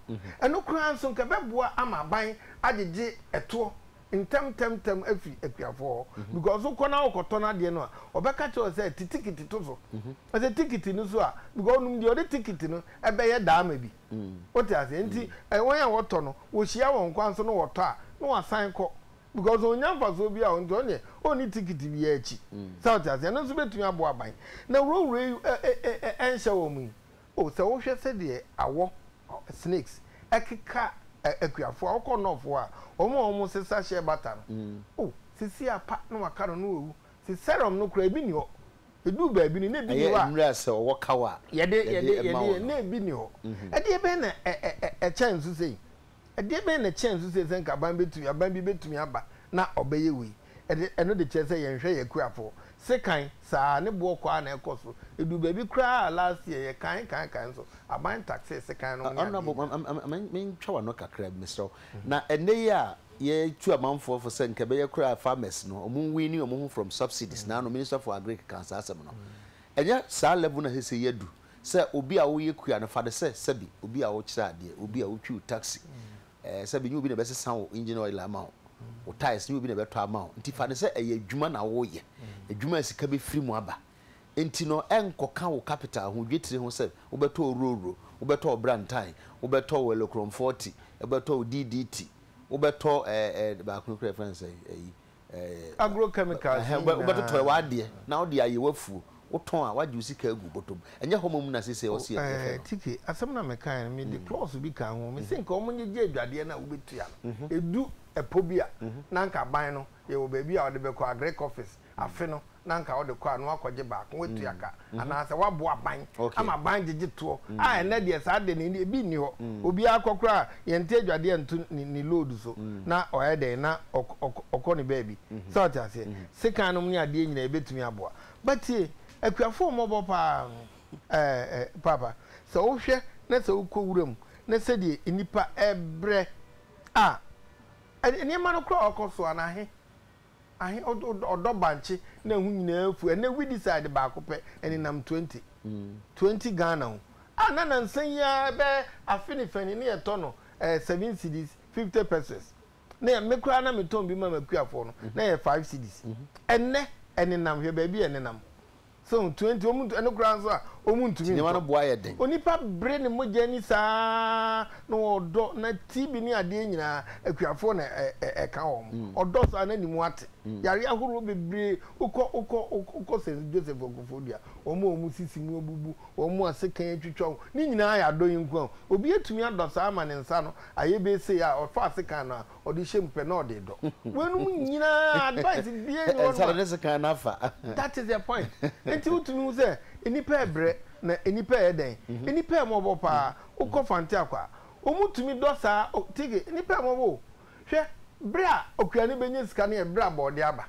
Ɛno koraa nso nka ɛbɛboa ama aban agyegye ɛtoɔ ntɛmntɛmntɛm afiri akuafoɔ hɔ because wokɔ na wokɔtɔ no adeɛ no a ɔbɛka kyerɛ wo sɛ te tikiti to so ɛsɛ tikiti no so a because ɔnum deɛ ɔde tikiti no ɛbɛyɛ daama bi wote aseɛ nti wɔn a wɔtɔ no wɔhyia wɔn kwan so no wɔtɔ a na wɔasan kɔ because ɔnya mfasoɔ bi a ɔnti ɔno deɛ ɔnni tikiti biara akyi sɛ wote aseɛ ɛno nso bɛtumi aboa aban na wurawura yi ɛnhyɛ wɔn yi O sɛ wohwɛ sɛdeɛ awɔ, snakes, ɛkeka akuafoɔ a, wokɔ North hɔ a, wɔn a wɔn sesa shea butter no, o sisi a pa na waka no na wawu, se serum no koraa ebi nni hɔ, ɛduu baabi no na ebi nni Ɛyɛ hɔ a, mmerɛ a sɛ ɔwɔ kaw a yɛde yɛde yɛde ma yɛde wo yɛ no. na ebi nni hɔ. Ɛdeɛ bɛn na ɛ ɛ ɛ ɛkyɛn so sei? Ɛdeɛ bɛn na ɛkyɛn so sei sɛ nka aban bɛtumi aban bi bɛtumi aba na ɔbɛyɛ wei? Ɛde, ɛno de kyerɛ sɛ yɛnhwɛ yɛn akuafoɔ. Sekan, saa ara, ne boɔ kɔ ara na ɛkɔ soro. Ɛduu baabi koraa a last year yɛkan kan kan nso, aban taxee sekan nom ne adeɛ Honourable, nyinaa. ma mentwa w'ano kakra bi mesrɛ wo. Na ɛnnɛ yi a yɛtu amanfoɔ fo sɛ nka ɛbɛyɛ koraa a farmers no wɔn weani wɔn ho from subsidies, naano Minister for Agric kaa saa asɛm no. Ɛnyɛ saa level no na seesei yɛadu sɛ obi a woyɛ kua no fa no sɛ sɛbi obi a wokyerɛ adeɛ, obi a wotwi wo taxi, ɛɛ sɛbi nyɛ obi na ɛbɛsesa wo engine oil ama wo, wo tyres nyɛ obi na ɛbɛtɔ ama wo. Nti fa no sɛ ɛyɛ adwuma na woyɛ, adwuma a sika bɛfiri mu aba. Nti no ɛnkɔka wo capital ho, dwetire ho sɛ wobɛtɔ wo roro, wobɛtɔ wo brantan, wobɛtɔ wo Elocron 40, wobɛtɔ wo DDT, wobɛtɔ ɛɛ ɛɛ baako no koraa yɛfrɛ no sɛn ɛyi ɛɛ Agrochemicals ɛhɛn yi wobɛtotɔ nyinaa. w'adeɛ na wode ayɛ w'afuo, wotɔn a woagye wo sika agu wo bɔtɔ mu. Ɛnyɛ hɔ mmom na seesei O ɔse yɛhwɛ ɛɛ no. TK, asɛm no a mekaeɛ no, mede clause bi kaa ho. Mese nka wɔnnyegye adwadeɛ no a wobɛtua no. Ɛdu ɛpɔ bi a, na anka aban no, yɛwɔ baabi a wɔde bɛkɔ, agric office, afe no, na anka wode kɔ a na woakɔgye baako, woatua ka, anaasɛ woaboa aban ama aban gyegye toɔ a ɛnnɛ deɛ saa de no ebi nni hɔ. Obiara kɔ koraa a, yɛnte adwadeɛ nto ne load so na ɔyɛ dɛn na ɔkɔ ne baabi. Sɛ wote aseɛ? Sekan nom ne adeɛ nyinaa ɛbɛtumi aboa. But tie, akuafoɔ mmɔbɔ paa ɛɛ Paapa. Sɛ wohwɛ na sɛ wokɔ wuram na sɛdeɛ nnipa ɛrebrɛ a, nneɛma no koraa a ɔkɔ so a na ahe? Ahe ɔdɔ bankye na ɛho nyinaa afu ɛnɛ weedicide baako pɛ ɛnenam 20 20 Ghana o a na nansa yi ara bɛyɛ afe ne fɛ ni ne yɛtɔ no ɛɛ 7 cedis 50 pesewas na yɛ me koraa na metɔn bi ma m'akuafoɔ no na ɛyɛ 5 cedis ɛnɛ ɛnenam hwɛ baabi a ɛnenam. So 20 wɔn ntu ɛno koraa nso a wɔn ntumi Nneɛma no ntɔ. bo ayɛ den. Onipa bere ne mogya ani saa na ɔdɔ na TB ne adeɛ nyinaa akuafoɔ na ɛka wɔn. Ɔdɔ saa na ne mu ate. Yareɛ ahoroɔ bebree wokɔ wokɔ wokɔ St Joseph Koforidua wɔn a wɔn sisi mu abubu wɔn a sekan atwitwa wɔn ne nyinaa yɛ adɔ yi nko ara. Obi atumi adɔ saa ama ne nsa no ayɛ bɛyɛ sei a ɔfa sekan no a Ɔde hyɛ mu pɛ na ɔde dɔ. Weinom nyinaa advice biara nni hɔ Ɛnsa nom a. ne sekan no afa. That is the point. Nti wotumi hu sɛ nnipa ɛbrɛ na nnipa ɛyɛ dɛn? Nnipa ɛmɔbɔ paa. Wokɔ Fante Akwa a, wɔn tumi dɔ saa o TK, nnipa ɛmɔbɔ o. Hwɛ, berɛ a okuani bɛnya sika no yɛ berɛ a bɔɔdeɛ aba.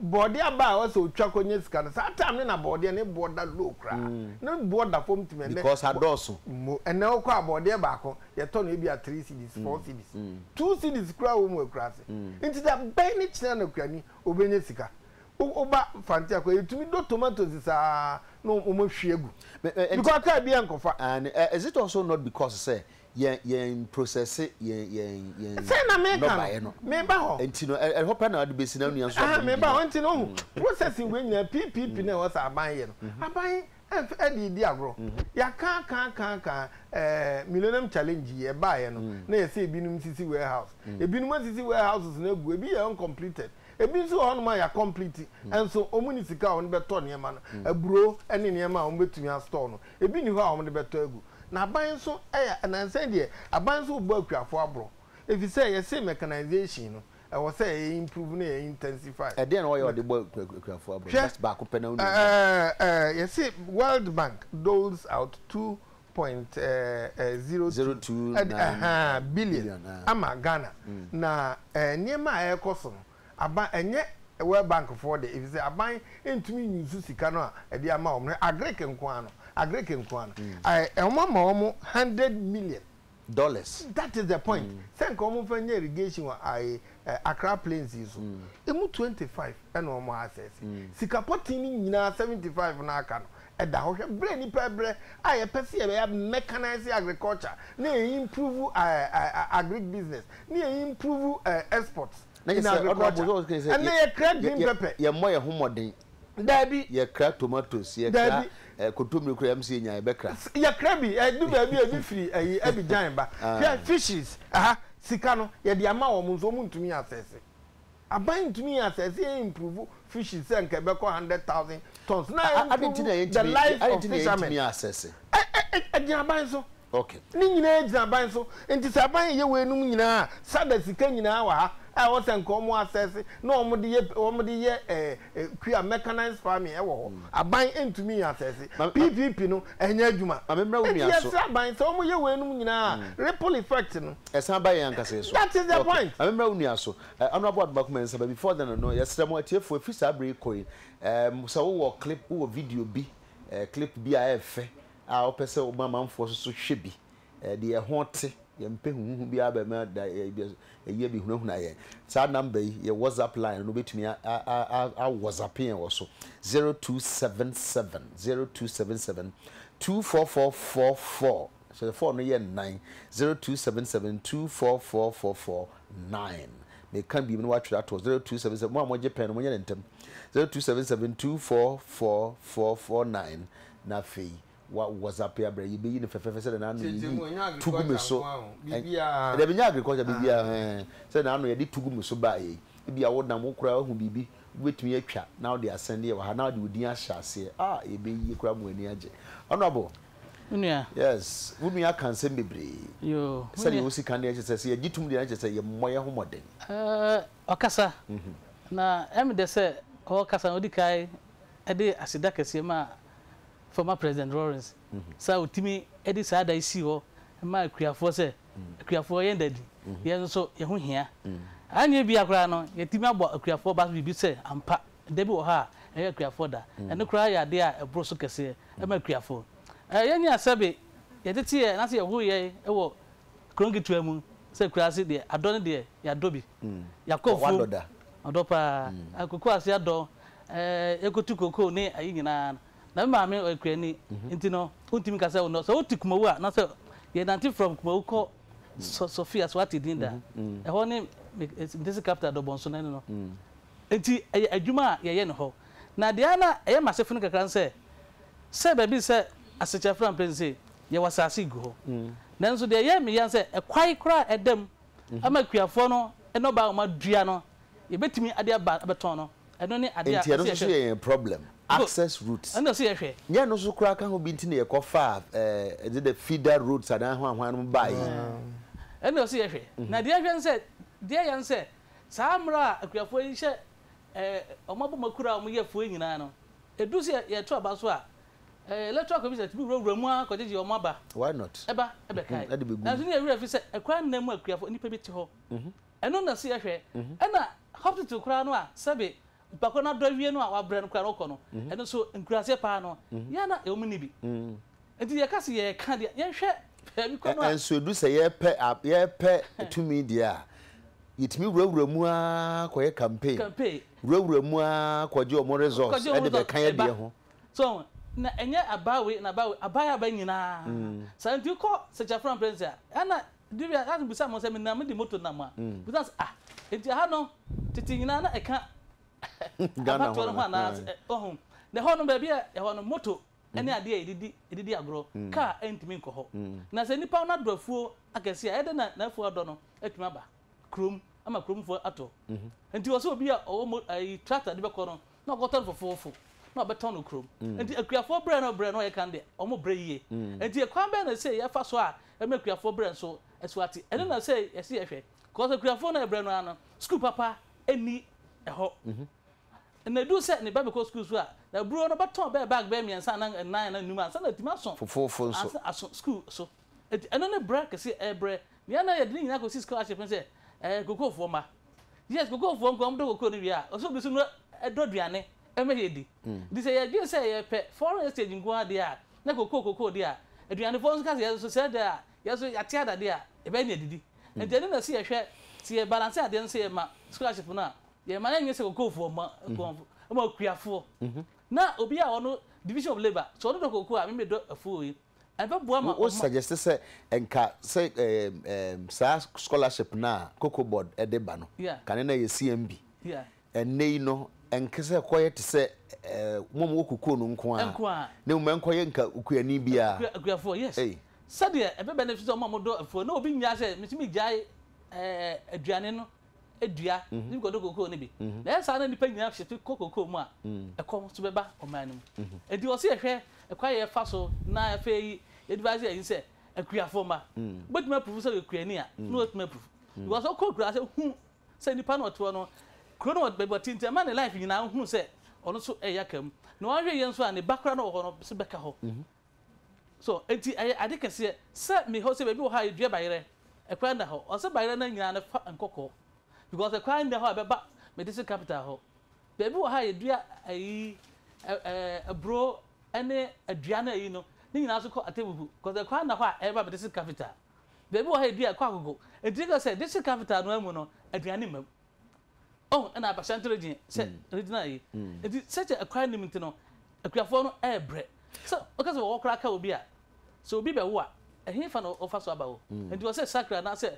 Bɔɔdeɛ aba a ɛwɔ sɛ ɔtwa kɔ nya sika no, saa time no na bɔɔdeɛ ne boɔ da low koraa. Ne boɔ da fam tumi ɛnɛ. Because adɔɔso. Mo, ɛnɛ wokɔ a bɔɔdeɛ baako yɛtɔ no ebi a three cedis, four cedis, two cedis koraa wɔ mu akuraase. Nti da bɛn ne kyena na okuani ɔbɛnya sika? Wo woba Fante akɔ yɛtumi dɔ tomatoes saa na wɔn ahwie agu. Because kaa biara nkɔfa. And is it also not because sɛ Yɛn yɛn processe yɛn yɛn yɛn Sɛ na meka nnɔbaeɛ no, no. meba hɔ. Nti no ɛhɔ pɛ na ɔde bɛsi na onua nso Aha, abɔ ne meba bi hɔ no. nti no ohu processing wei nyinaa PPP na ɛwɔ sɛ aban yɛ no. Aban ɛmf ɛde redi agorɔ. Yɛaka aka aka aka ɛɛ Millennium Challenge yi ɛbaeɛ no na yɛsɛ ebinom sisi warehouse. Ebinom asisi warehouses no agu, ebi yɛ uncompleted. Ebi nso wɔ hɔnom a yɛacomplete nso wɔn nni sika a wɔde bɛtɔ nneɛma no, aburo ne nneɛma a wɔbɛtumi astore no, ebi nni hɔ a wɔde bɛtɔ agu. Na aban nso yɛ, nnansa yi deɛ, aban nso rebɔ akuafoɔ aborɔ, efisɛ yɛse mechanisation no, ɛwɔ sɛ yɛ improve na yɛ intensify. Ɛdeɛn na wɔyɛ a wɔde bɔ akuafoɔ aborɔ? Hwɛ, Just baako pɛ na wo nua ɛɛ ɛɛ yɛse World Bank doles out 2.02 ɛhaa billion ama Ghana, na ɛɛ nneɛma a ɛrekɔ so no, Aban, ɛnyɛ World Bank foɔ de, efisɛ aban ntumi nyusu sika no a ɛde ama wɔn no, Agric nko ara no, Agric nko ara no, ɛɛ wɔn ama wɔn hundred million. Dollars. That is the point. Sɛ nka wɔn nfa nyɛ irrigation wɔ ayi ɛ Accra plains yi so, emu 25 ɛna wɔn access. Sika pɔten no nyinaa 75 no aka no ɛda hɔ. Hwɛ brɛ nipa ɛbrɛ a yɛpɛ sɛ yɛbɛyɛ mechanise agriculture na yɛ improve ɛɛ ɛ agric business na yɛ improve ɛɛ exports. Na in kyerɛ sɛ ɔno agriculture. abɔ sɛ Ɛnɛ yɛkra green pepper. Yɛmmɔ yɛn ho mmɔden. Daabi. Yɛkra tomatoes, yɛkra Daabi. eh, kontommire koraa yɛm sɛ yɛnya yɛbɛkra. Yɛkra bi, ɛdu baabi a ebi firi ɛyi Abidjan ba. Hwɛ fisheries ɛha, sika no yɛde ama wɔn nso wɔn ntumi asɛse. Aban ntumi asɛse yɛ improve fisheries sɛ nka ɛbɛkɔ 100,000 tons na A- a- Adɛn nti improve na the yɛntumi life adɛn of nti na fishermen. yɛntumi asɛse? Ɛ ɛ ɛ ɛgyina aban so. Okay. Ne nyinaa gyina aban so. Nti sɛ aban yɛ weinom nyinaa a, sada sika nyinaa wɔ ha a ɛwɔ sɛ nka wɔn asɛse na wɔn de yɛ wɔn de yɛ ɛɛ kua mechanized farming ɛwɔ hɔ. Aban ntumi nyɛ asɛse. Ma- ma- PPP no ɛnyɛ adwuma. Ma memmra wo Nti nua so. yɛsrɛ aban sɛ wɔn yɛ weinom nyinaa a, ripple effect no. Ɛsan ba yɛn ankasa yi so. That is the Okay. point. Ma memmra wo nua so. Eh, Honourable Adomako Mensah, but before then no, yɛsrɛ mo atiefoɔ, ɛfiri saa berɛ yi kɔ yi, um, sɛ wowɔ clip, wowɔ video bi, eh, clip bi a ɛyɛ fɛ a wopɛ sɛ woma amanfoɔ nso so hwɛ bi, eh, deɛ ɛho te. Yɛmpɛ huhuhu biara bɛma da ɛyi abɛhunahuna yɛn. Saa number yi, yɛ WhatsApp line no, wobɛtumi a a a WhatsApp yɛn wɔ so. 0277 0277 24444 Sɛ 4 no yɛ nnan, 0277 244449. Meka bio na woatwerɛ ato hɔ, 0277, mo a mogye pɛn no monyɛ no ntɛm, 0277 244449 na afei wa WhatsApp abrɛ, yɛbɛyi no fɛfɛɛfɛ sɛdeɛ n'ano yɛyi tu gu me so. Dabi nyɛ agriculture, biribiara, ɛɛ, sɛdeɛ n'ano yɛde tu gu me so baeɛ yi, ebia wonam wo koraa woahu biribi, wobɛtumi atwa na wode asɛnde yɛ wɔ ha na wode wo din ahyɛ aseɛ, ah, yɛbɛyi koraa ma w'ani agye. Honourable. Me nua. Yes, wo nua aka nsɛm bebree. Yoo. Sɛdeɛ wosi ka deɛ kyerɛ sɛ sɛ yɛgye tom deɛ na kyerɛ sɛ yɛmmɔ yɛn ho mmɔden. Ɛɛ, ɔkasa. Na ɛyɛ me dɛ sɛ ɔrekasa no ɔdi kan de aseda kɛseɛ maa former President Rawlings sɛ ɔtumi de saa da yi sii hɔ maa akuafoɔ sɛ akuafoɔ yɛn da di, yɛn nso yɛn ho hia. Anyɛ biara koraa no yɛatumi abɔ akuafoɔ ba so biribi sɛ ampa Da bi wɔ hɔ a, ɛyɛ akuafoɔ da. Ɛno koraa yɛ adeɛ a ɛboro so kɛseɛ ma akuafoɔ. Yɛn a sɛbe yɛteteɛ anaasɛ yɛwoo yɛn wɔ kuro nketewa mu sɛ akuraase deɛ, adɔ no deɛ, yɛadɔ bi. Yɛakɔ afuom, ɔdɔ pa ara. Kokoo ase adɔ, yɛkɔtu kokoo ne ayi nyinaa no. Na me maame ɔyɛ kuani, nti no wontumi nka sɛ wonnɔ. Sɛ wote Kumawu a, anaasɛ yɛnante from Kumawu kɔ Sofia, so woate din da? Ɛhɔ ne me district capital Dɔbɔnso no, ɛno no. Enti ɛyɛ adwuma a yɛyɛ no hɔ. Na deɛ na ɛyɛ m'asefo no kakra ne sɛ, sɛ baabi te sɛ Asekyɛ Afra sei, yɛwɔ asase gu hɔ. Nanso deɛ ɛyɛ me ya ne sɛ, ɛkwae koraa a ɛda mu ama akuafoɔ no nnɔbaeɛ a wɔadua no, yɛbɛtumi de aba abɛtɔn no, ɛno ne adeɛ a Enti ɛno ɛsɛ nso so yɛhwɛ. yɛ yɛn problem, Good. access routes. Ɛno na ɛsɛ yɛhwɛ. Nyɛ ɛno nso koraa ka ho bi nti na yɛkɔfaa ɛɛ, is it the feeder roads anaa hwan hwan nom baeɛ yi? Ɛno na ɛsɛ yɛhwɛ. Na deɛ yɛhwɛ ne sɛ, deɛ ɛyɛ ne sɛ, Saa mmerɛ a akuafoɔ yi hyɛ wɔn abom akura a wɔyɛ afuo yi nyinaa no, ɛduru sɛ yɛto aba nso a, Electoral Commission tumi wurawura mu ara kɔgyegye wɔn aba Why not? ba bɛkae. Ɛde bɛgu mu. Nanso ne yɛn werɛ afi sɛ akuraa nna mu akuafoɔ nnipa bi te hɔ. Ɛno na sɛ yɛhwɛ. Ɛna hospital koraa no a sɛbe nipa korɔ no adɔ awie no a wabrɛ no koraa no wokɔ no, ɛno nso nkuraaseɛ paa no, yɛ a na wɔn nni bi. Nti yɛka sɛ yɛreka deɛ, yɛnhwɛ baabi korɔ no a. Nso ɛduru sɛ yɛrepɛ yɛrepɛ tumi deɛ a, yɛtumi wurawura mu ara kɔyɛ campaign, Campaign. wurawura mu ara kɔgye wɔn results Kɔgye wɔn de results bɛka yɛn ba. deɛ ho. So na ɛnyɛ aba wei na aba wei, aba yɛ aba nyinaa. Saa nti wokɔ Sekyafra Mprɛnse a, ɛna de bi a, na bisa mo sɛ menam mede moto nam a, bisa sɛ ah, nti aha no tete nyinaa na ɛka Ghana abatoɔ ho no ho anaa? anaa? Wahu? Na ɛhɔ no baabi a ɛhɔ no moto ne adeɛ a yɛde di yɛde di agorɔ, kaa ntumi nkɔ hɔ. Na sɛ nnipa no adɔ afuo akɛseɛ a, ɛyɛ dɛn na n'afuo adɔ no atumi aba kurom ama kuromfoɔ atɔ? Nti wɔ sɛ obi a ɔwɔ mo ayi tractor de bɛkɔ no na ɔkɔtɔ no fofoofo na ɔbɛtɔn no kurom. Nti akuafoɔ brɛ no brɛ no a yɛka no deɛ, wɔn brɛ yie. Nti kwan bɛn na sei yɛfa so a ɛma akuafoɔ brɛ nso so ate? Ɛno na sei yɛse yɛhwɛ. Because akuafoɔ no a yɛbrɛ no ara no, sukuu papa nni ɛhɔ. Na ɛduru sɛ ne ba bɛkɔ sukuu nso a, aburoo no bɛtɔn bɛyɛ bag bɛyɛ mmiɛnsa anaa nnan anaa nnum ansa na atumi aso Fofoofo nso. ansa aso sukuu so. Enti ɛno ne brɛ kɛse a ɛrebrɛ. Nea na yɛde ne nyinaa kɔsi scholarship ne sɛ ɛɛ kokofoɔ mma. Yes, kokofoɔ nko ara wɔdɔ kokoo no wie a, ɔsɛ obi nso no dɔ aduane ma yɛdi. Nti sɛ yɛdwene sɛ yɛpɛ foreign exchange nko ara deɛ a, na kokoo kokoo deɛ a, aduanefoɔ nso ka sɛ yɛn nso sɛ dɛ a, yɛn nso yɛate ada deɛ a, yɛbɛyɛ nea yɛdidi. Nti ɛno na ɛsɛ yɛhwɛ, sɛ yɛ balance adeɛ no sɛ yɛma scholarship no a, Yɛn ma yɛnyɛ sɛ kokofoɔ ma kɔnfo ma akuafoɔ na obi a ɔno division of labour sɛ ɔno dɔ koko a me me dɔ afuo yi ɛbɛboa ma Wo ɔma. suggest sɛ nka sɛ ɛɛm saa scholarship no a cocoa board de ba no Yeah. kane na ɛyɛ CMB Yeah. ɛnnɛ yi no ɛnkɛ sɛ ɛkɔyɛ te sɛ ɛɛ mo a mowɔ cocoa no nko ara Nko ara. na mmom ɛnkɔyɛ nka okuani biara. Akua akuafoɔ yes Ei. sɛdeɛ ɛbɛ benefit wɔn a wɔdɔ afuo na obi nnyae sɛ me nso megyae ɛɛ aduane no dua ne bi kɔdɔ kokoo no bi. Na ɛyɛ saa na nnipa nyinaa hyɛ kɔ kokoo mu a, ɛkɔm nso bɛba ɔman no mu. Enti wɔ sɛ yɛhwɛ ɛkwan a yɛfa so na afei yɛdivise ayi sɛ akuafoɔ mma. Wobɛtumi apurufu sɛ ɔyɛ kuani a, na watumi apurufu. Because ɔkɔ akura sɛ hu sɛ nipa no ɔte hɔ no, kuro no baabi ɔte nti ɛma ne life nyinaa hu sɛ ɔno nso ɛyɛ aka mu. Na wanhwɛ yie nso a ne ba koraa na ɔwɔ hɔ no nso bɛka hɔ. So enti ɛyɛ ade kɛseɛ sɛ me hɔ sɛ baabi wɔ hɔ a yɛdua bayerɛ, ɛkwan nna hɔ. Ɔsɛ bayerɛ no nyinaa no fa nkɔkɔɔ because ɛkwan nna hɔ a ɛbɛba me district capital hɔ. Baabi wɔ hɔ a yɛdua ayi ɛɛ aburo ne adua no ayi no ne nyinaa nso kɔ Atebubu because ɛkwan nna hɔ a ɛreba me district capital. Baabi wɔ hɔ a yɛdua a ɛkɔ agogo. Nti yɛka sɛ district capital no ara mu no aduane mma mu. Oh ɛna Ashanti region sɛ regional ayi. Nti sɛkyɛ ɛkwan nnim nti no akuafoɔ no ɛrebrɛ. Sɛ woka sɛ wɔwɔ koraa ka obi a, sɛ obi bɛwo a, ɛhefa na ɔfa so aba wo? Nti wɔsɛ sakre anaasɛ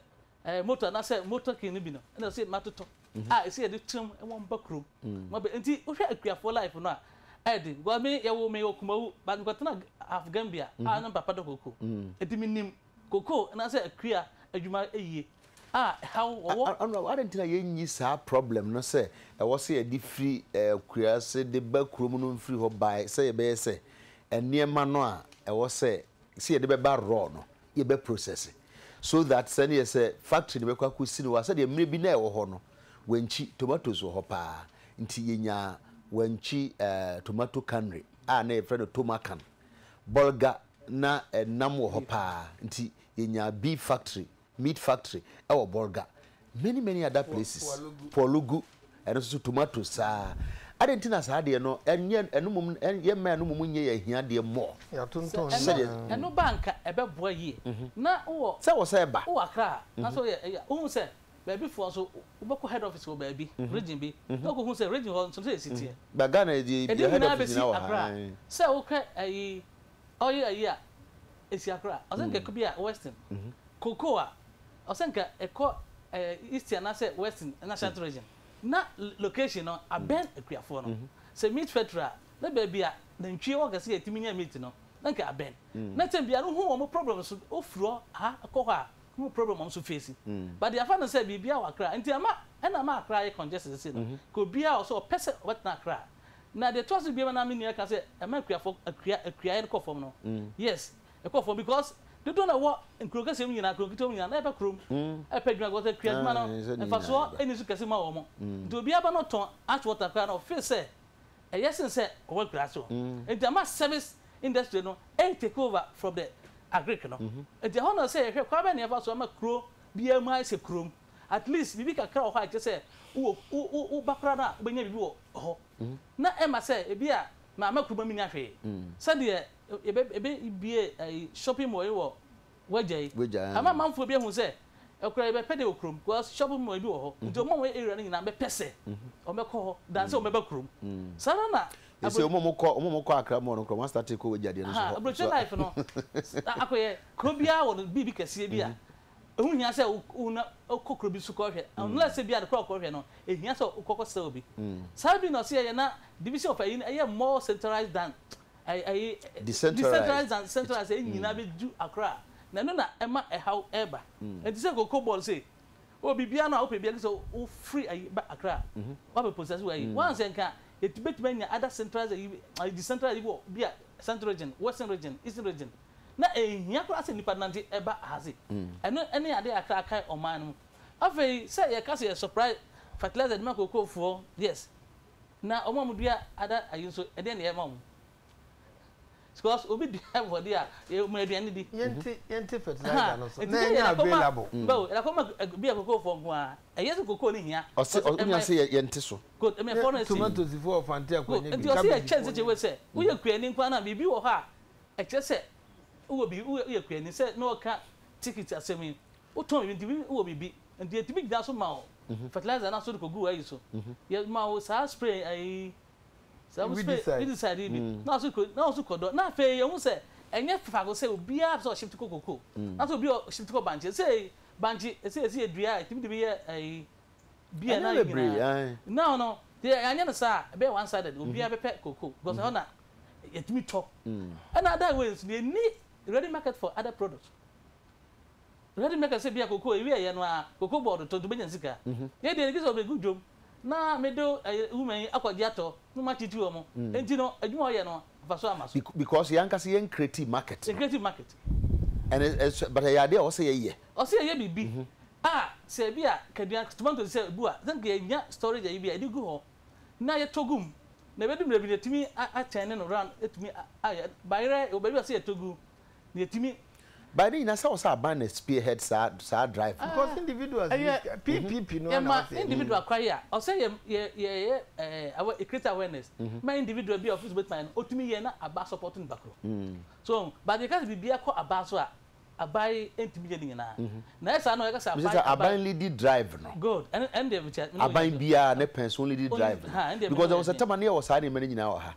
ɛɛ moto anaasɛ motor king no bi no ɛna ɔsɛ matotɔ a ɛsɛ yɛde kyerɛm wɔn ba kurom. Wɔn bɛ nti wohwɛ akuafoɔ life no a ɛyɛ den because me yɛwoo me wɔ Kumawu but mekɔtena half Gambia a na me papa dɔ koko nti menim koko anaasɛ akua adwuma yie a ɛhaw wɔwɔ. Honourable adɛn nti na yɛnyi saa problem no sɛ ɛwɔ sɛ yɛde firi akuraase de ba kurom no mfiri hɔ by sɛ yɛbɛyɛ sɛ nneɛma no a ɛwɔ sɛ sɛ yɛde bɛba raw no yɛbɛ process so that sɛdeɛ sɛ factory no bɛkɔ akɔsi no hɔ a sɛdeɛ mmerɛ bi na ɛwɔ hɔ no wankyi tomatoes wɔ hɔ paa nti yɛnyaa wankyi eh, tomato cannery a na yɛfrɛ no tomacan bolga na ɛnam wɔ hɔ paa nti yɛnyaa beef factory meat factory ɛwɔ bolga many many other places pɔlugu ɛno nso so tomatoes saa adɛn nti na saa adeɛ no ɛnyɛ ɛno mmom yɛmma ɛno mmom nyɛ yɛn ahiadeɛ more Yɛatontɔn Sɛ ne ɛno nyinaa. ɛno ba a nka ɛbɛboa yie. Na wowɔ Sɛ wɔ sɛ ɛba. wowɔ Accra a, na sɛ woyɛ ɛyi a, wohu sɛ baabi foɔ nso wobɛkɔ head office wɔ baabi, region bi, na wokɔhu sɛ region hɔ nso sɛ ɛsi teɛ. But Ghana deɛ Ɛde yɛ head nyinaa office bɛsi nyinaa wɔ ha. Accra. Ae. Sɛ wokɛ ɛyi ɔyɛ ayi a, ɛsi Accra. Ɔsɛ nka ɛkɔ bi a Western. Cocoa a, ɔsɛ nka ɛkɔ ɛɛ Eastern anaasɛ Western ɛna Ashanti region. Na location no abɛn akuafoɔ no. Sɛ meat factory a, na baabi a nantwie wɔ kɛse a yɛtumi nya meat no, na nka abɛn. Na tɛm biara no wohu wɔn problem so, wofiri hɔ ha kɔ hɔ a, wohu problem a wɔn nso face. But yɛafa no sɛ biribiara wɔ Accra, nti ama ɛna ama Accra ayɛ congested sesei no. Nka obiara wɔ sɛ ɔpɛ sɛ ɔbɛtena Accra. Na deɛ ɛtoa so biom a na me nua ka sɛ ɛma akuafoɔ akua akuayɛ no kɔ fam no, yes, ɛkɔ fam because dodoɔ no a ɛwɔ nkuro kɛseɛ mu nyinaa, nkuro nketewa mu nyinaa na ɛba kurom ɛpɛ adwuma because akua adwuma no mfasoɔ nni so kɛse ma wɔn. Nti obiara ba na ɔtɔn ash water koraa no ɔfeel sɛ ɛyɛ sen sɛ ɔwɔ akuraase hɔ. Nti ama service industry no ɛretake over from the agric no. Nti ɛhɔ na ɛsɛ yɛhwɛ kwan bɛn na yɛfa so ama kuro biara mu ayɛ sɛ kurom. At least biribi kakra wɔ hɔ a ɛkyerɛ sɛ wowɔ wo wo wo ba koraa no a wobɛnya biribi wɔ hɔ. Na ɛmma sɛ ebi a mamma kurom a mennya hwee. Sɛdeɛ yɛbɛ yɛbɛbue ɛyi shopping mall yi wɔ Wagya yi. Wagya, Ama amanfoɔ bi ahu sɛ ɛkoraa yɛbɛpɛ deɛ wɔ kurom because shopping mall bi wɔ hɔ. Nti wɔn a wɔyɛ area no nyinaa bɛpɛ sɛ wɔbɛkɔ hɔ than sɛ wɔbɛba kurom. Saa ara na Ɛsɛ wɔn a wɔkɔ wɔn a wɔkɔ Accra mall no koraa wɔn astate kɔ Wagya deɛ no nso Aha, hɔ. aburokyire life no akɔyɛ kuro biara wɔ no biribi kɛseɛ bi a Ɛho hia sɛ wo na wokɔ kuro bi so kɔhwɛ unless sɛ bi ade korɔ a wokɔhwɛ no ɛhia sɛ wokɔ kɔ sɛ obi. Saa bi na ɔsɛ yɛyɛ na division of ayi no ɛyɛ more centralized than ayi decentralized than centralized ɛyi nyinaa bɛdu Accra na ɛno na ɛma ɛhaw ɛba. Ɛnti sɛ cocoa board sei wɔ biribiara no a wopɛ biara gye sɛ wo firi ayi ba Accra wabɛ process wɔ ayi once nka yɛbɛtumi anya other centralized ayi decentralized ayi bi wɔ bi a central region, western region, eastern region. Na ɛnhia koraa sɛ nnipa nante ba ha se. Ɛno ne adeɛ a Accra kae ɔman no mu. Afei sɛ yɛka sɛ yɛ supply fertilizer de ma kookoofoɔ, yes. Na wɔn a wɔdua ada ayi nso, ɛdeɛn na yɛma wɔn? Because obi dua bɔdeɛ a, yɛma aduane di. Yɛnte yɛnte fertilizer no so Nti na yɛ ɛnyɛ yɛde kɔma available. Bawo, yɛde kɔma bi a kookoofoɔ nko ara. Ɛyɛ sɛ kookoo no hia. Ɔse Because ɔnya ɛma sɛ yɛnte so. Good, ɛma ɛfoɔ no asi. Tomatoes foɔ ɔfante Good, akɔnya nti bi, ɔse cabbage yɛkyɛ foɔ nsɛkyɛ nya wei bi. sɛ woyɛ kuani nko ara no a biribi wɔ hɔ a Ɛkyerɛ sɛ wowɔ biribi, woyɛ kuani. Sɛ na wɔka tikiti asɛm yi, wotɔn biribi nti wowɔ biribi. Nti yɛtumi gyina so ma wo fertilizer na so de kɔgu w'ayi so. Yɛma wo saa spray ayi, saa spray weedicide yi bi na so kɔ na wo so kɔdɔ. Na afei yɛhu sɛ ɛnyɛ faako sɛ obiara pɛ sɛ ɔshift kɔ koko. Na sɛ obi ɔshift kɔ bankye. Sɛ bankye, sɛ yɛsi yɛdua a, yɛtumi de bi yɛ ayi, beer na Ɛnyɛ ayi bebree, nyinaa. ae. Now no, deɛ yɛanyɛ no saa a, ɛbɛyɛ one sided. Obiara bɛpɛ koko because ɛhɔ na yɛtumi tɔ. Ɛna other way nso no, yɛnni ready market for other products. Ready market sɛ bia cocoa ewie yɛ no a, cocoa board tɔ nti wobɛnya sika. Yɛ deɛ gye sɛ ɔbɛgu dwom na mede ɛyɛ woman yi akɔgye atɔ na wɔakyekye wɔn. Nti no adwuma a ɔyɛ no mfasoɔ amma so. Because yɛn ankasa yɛn create market no. Yɛn create market. And it's, but ɛyɛ adeɛ a ɛwɔ sɛ yɛyɛ. Ɔsɛ yɛyɛ biribi a sɛ ebi a kadua tomatoes sɛ ebu a sɛ nka yɛnya storage ayi bi a yɛde gu hɔ na yɛtɔ gu mu na ɛbɛdu mmerɛ bi no yɛtumi akyɛne no round ɛtumi ayɛ bayerɛ wɔ baabi a sɛ yɛtɔ gu na yɛtumi. But ne nyinaa sɛ wɔ sɛ aban na spearhead saa saa drive no. Because individuals ni Ɛyɛ sika PPP no ara na yɛma ɔsɛ. individual kwan a ɔsɛ yɛ yɛ yɛyɛ ɛɛ awɛ yɛ create awareness ma individual bi a ɔfeel sɛ ɔbɛtumi ayɛ no ɔtumi yɛ na aba support nipa korɔ so but yɛka sɛ biribiara kɔ aba so a. Aban ntumi nyɛ ne nyinaa. Na ɛyɛ saa no yɛka sɛ Mesɛ aban sɛ aban. aban leadi drive no. Good ɛno ɛno deɛ mekyɛ me ne wo yɛ Aban adwene. biara ne pɛn so leadi Ɔnni drive no ha ɛno deɛ me ne because wo ɛwɔ yɛ sɛ adwene. tɛma ne yɛwɔ saa nneɛma no nyinaa wɔ ha.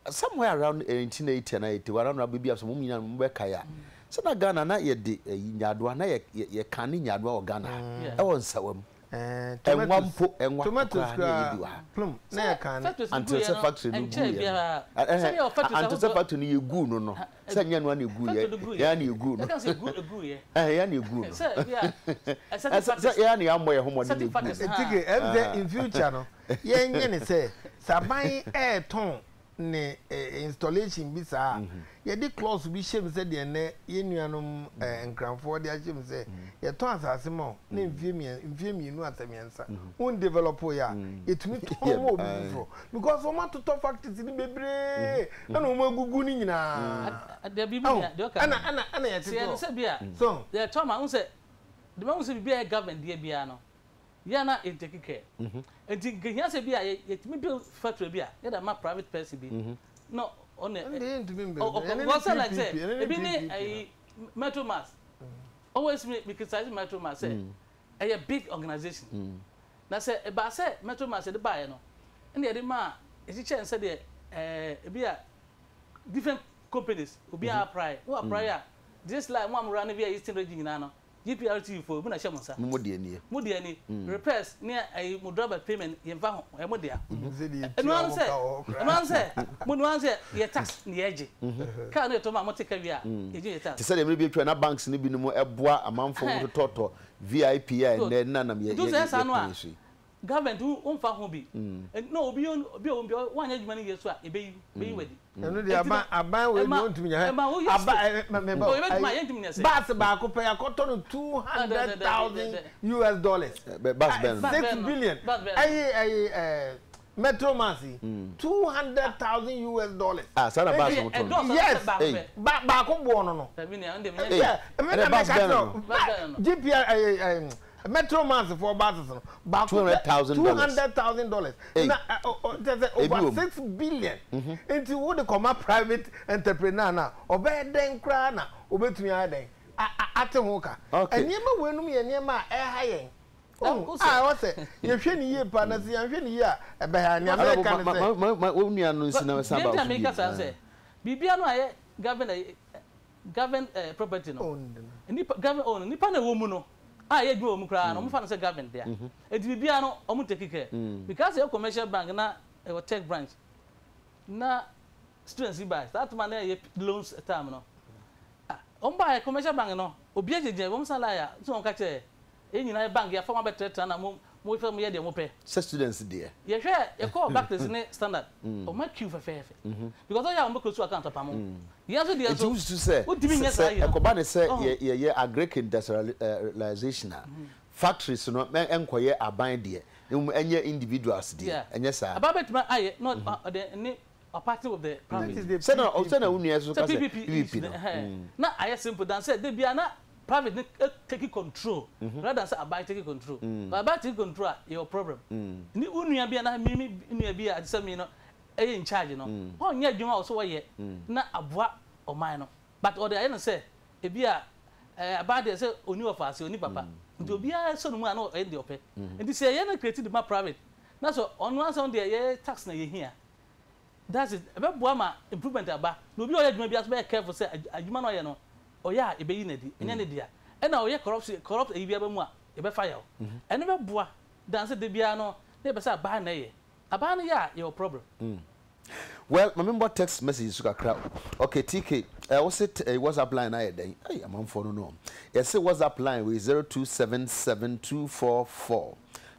Somewhere around 1980 anaa 81 around baabi a sɛ mo nyinaa mo bɛkae a sɛ na Ghana na yɛde ɛyi nyaadoa na yɛ yɛ yɛkane nyaadoa wɔ Ghana ha Yeah. ɛwɔ Nsawam. Ɛɛ Ɛnwa tomatoes mpo ɛnwa tomatoes koraa na yɛyɛ koraa bi wɔ ha. plum na Sɛ yɛ kane. factories no Until guiɛ sɛ no factory no ɛnkyɛɛ guiɛ no. biara Ɛhɛn sɛdeɛ wɔ factories until sɛ ahodoɔ factory no yɛguu no no ha sɛ nyɛ ɛno ara na ɛguiɛ factory no guiɛ yɛn ara na yɛguu no. yɛka sɛ egu eguiɛ Ɛhɛn yɛn ara na yɛguu no. sɛ ebi a ɛsɛte Ɛsɛ sɛ factories yɛn ara na yɛammɔ yɛn ho mmɔden na sɛte yɛguu factories no. ha Tike ɛm sɛ in future no yɛnyɛ ne sɛ sɛ aban ɛɛtɔn ne installation bi saa a, yɛde clause bi hyɛ mu sɛdeɛ nnɛ yɛn nuanom Nkranfoɔ de ahyɛ mu sɛ, yɛtɔn asase ma wo na mfie mmiɛ mfie mmienu asɛ mmiɛnsa wo ndevelop yɛ a, yɛtumi tɔn ma obi foforɔ because wɔn atotɔ factories no bebree ɛna wɔn agugu ne nyinaa. Dabi me Ɛho nua deɛ ɔka ɛna no ɛna ɛna sɛ yɛtete yɛde hɔ sɛ bi a so. yɛtɔ ma wohu sɛ deɛ mahu sɛ biribi a ɛyɛ government deɛ biara no Yɛ a na yɛn take care. Nti nka ehia sɛ bi a yɛtumi build factory bi a yɛde ama private person bi na ɔne Ɛnde yɛntumi mbuild. ɔkɔ Ɛno ne because sɛ like PPP, sɛ ɛno ne ebi ne PPP no. ɛyi Metro Mass always me me criticize Metro Mass sɛ ɛyɛ big organization na sɛ ɛbaa sɛ Metro Mass yɛde baeɛ no ɛna yɛde maa yɛkyekyɛɛ no sɛdeɛ ɛɛ ebi a different companies obiara apply wo apply a this line mo a mo run via Eastern Region nyinaa no GPRTU foɔ, ebi na ɛhyɛ mo nsa. Mo deɛ nie. Mo deɛ ni. Repairs ne ayi mo driver payment yɛn fa ho, ɛyɛ mo dea. Sɛ deɛ Ɛno yɛtua ara ne wɔn sɛ, ka wɔ hɔ ɛno koraa. ara ne sɛ, mo ɛno ara ne sɛ yɛ tax na yɛgye. Car no yɛtɔ ma mo te ka wie a, yɛgye yɛ tax. Te sɛ deɛ mmerɛ bi atwa na banks no binom boa amanfoɔ Ɛhɛn. totɔtɔ VIP a Good. ɛnnɛ nenam yɛ Nti wo yɛ sɛ ɛyɛ saa yɛ no kwan a, yi so yi. Government wo nfa ho bi na obi obi a ɔwɔ mu bi wanyɛ adwuma no yie so a yɛbɛyi bɛyi wadi. Ɛno deɛ aban aban wei deɛ ɔntumi nyɛ ɛma woyɛ aba ɛ mɛ mɛ ba o yɛbɛtumi a yɛntumi nyɛ sɛ. Bus baako pɛ yɛakɔtɔ no 200,000 US dollars. Bus bɛn no. 6 billion ɛyi ɛyi ɛɛ Metro Mass yi 200,000 US dollars. Ah saa na bus no tɔ no. Yes ba baako boɔ no no. Ɛyɛ ɛna bus bɛn no. GPR ɛyi ɛyi. Metro Mass foɔ buses no baako pɛ $200,000 na kyerɛ sɛ over 6 billion nti wode kɔma private entrepreneur no a ɔbɛyɛ dɛn koraa na ɔbɛtumi ayɛ dɛn ate ho ka. Nneɛma weinom yɛ nneɛma a ɛha yɛn wohu a ɛwɔ sɛ yɛhwɛ no yie paa na sɛ yɛanhwɛ no yie a ɛbɛha yɛn. Nea mereka ne sɛ. Wo nua no nsi na san ba wo so Deɛ nti a bio. meka saa ne sɛ biribiara no a ɛyɛ government Government eh, property no, nnipa, government own no, nnipa na ɛwɔ mu no, a ɛyɛ adwuma wɔ mu koraa no, wɔfa no sɛ government dea. Enti biribiara no, wɔn take care. Because ɛyɛ commercial bank na ɛwɔ tech branch, na students bi bae, saa time a na ɛyɛ loans time no, ah, wɔn baeɛ commercial bank no, obiara gyinagyina, wɔn san line a, nti na wɔn ka kyerɛ Yɛn nyinaa yɛ bank yɛafa mo abɛtrɛtra na mo mo fɛ mo yɛ deɛ mo pɛ. Sɛ students deɛ. Yɛhwɛ yɛkɔɔ Barclays ne Standard wɔn ma queue fɛfɛɛfɛ because ɔyɛ a wɔn bɛ close account apamo yɛn nso deɛ Nti nso wosusu sɛ wontumi nyɛ saa sɛ yi no ɛkɔba ne sɛ ɔho. yɛ yɛyɛ agric industrialization a factories no ɛnkɔyɛ aban deɛ na mmom ɛnyɛ individuals deɛ Yeah ɛnyɛ saa? Aban bɛtumi ayɛ na ɔde ne ɔparty with the That private. is the Sɛnea PPP. sɛnea wo nua nso Sɛ ka sɛ PPP PPP no. ɛhɛn na ayɛ simple than sɛ da biara na Private no take control rather than sɛ aban take control. But aban take control a, yɛwɔ problem. Ne wo nua bi anaa me me nua bi a te sɛ me no yɛ in charge no, ɔnyɛ adwuma a ɔwɔ sɛ ɔyɛ na aboa ɔman no. But ɔde ayɛ no sɛ ebi a aban deɛ sɛ ɔnni ɔfaase, ɔnni papa. Nti obiara sɔ ne mu a na ɔyɛ deɛ ɔpɛ. Nti sɛ yɛyɛ no create de ma private na sɛ ɔno ara sɛ ɔno deɛ yɛyɛ tax na yɛhia. That's it. Ɛbɛboa ma improvement aba. Na obi a ɔyɛ adwuma biara nso bɛyɛ careful sɛ adwuma no a ɔyɛ no, ɔyɛ a yɛbɛyi no adi, ɛnyɛ ne dea. Ɛna ɔyɛ corruption, corrupt ayi biara ba mu a, yɛbɛfa yaw. Ɛno bɛboa than sɛ da biara no na yɛpɛ sɛ aban na ɛyɛ. Aban no yɛ a, yɛwɔ problem. Well, ma me mbɔ text message so kakra. Okay, TK, eh, wo se eh, WhatsApp line no ayɛ dɛn? Ei, amanfoɔ no no. Yɛse WhatsApp line wei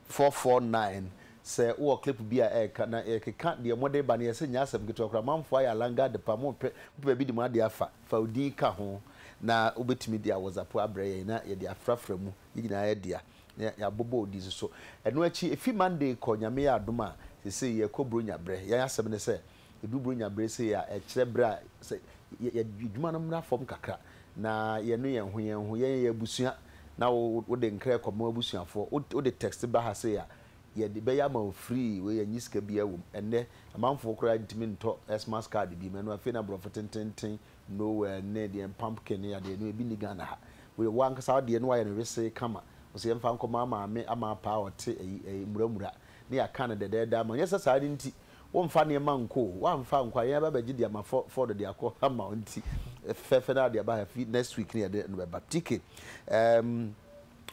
0277244449 Sɛ wowɔ clip bi a ɛreka na yɛkeka deɛ mode ba no yɛse nyɛ asɛm ketewa koraa amanfoɔ ayɛ alangade pa mopɛ mopɛ baabi de mo adeɛ afa fa wo din ka ho na wobɛtumi de awɔzapo abrɛ yɛn na yɛde afrafra mu yɛn nyinaa yɛ dea na yɛabobɔ wo din nso so ɛno akyi ɛfi Monday kɔ Nyame yɛ adom a seesei yɛkɔ Buronya berɛ yɛn asɛm ne sɛ ɛdu Buronya berɛ sei a ɛkyerɛ berɛ a sɛ yɛ yɛ adwuma no mmra fam kakra na yɛno yɛn ho yɛn ho yɛn yɛ abusua na wo wode nkra kɔma w'abusuafoɔ wode text ba ha sei a. Yɛde bɛyɛ ama wo free, wei yɛnnye sika biara wɔ mu. Ɛnnɛ, amanfoɔ koraa ntumi ntɔ Xmas card bi, ɛno afei na aborɔfo tententen, Noel ne deɛn pumpkin ne adeɛ no ebi nni Ghana ha. Wei wo ankasa wo deɛ na woayɛ no wesee kama, wo sɛ yɛmfa nkɔma maame ama apaa a ɔte ayi ɛyi muramura ne yɛaka no dɛdɛɛdɛ ama wo. Nyɛ sɛ saa no nti womfa nneɛma nkɔ o, woamfa ankɔ a yɛn aba abɛgye de ama Ford de akɔ ama wo nti fɛfɛɛfɛ na ade aba ha fi next week ne yɛde no bɛba. TK, ɛɛm.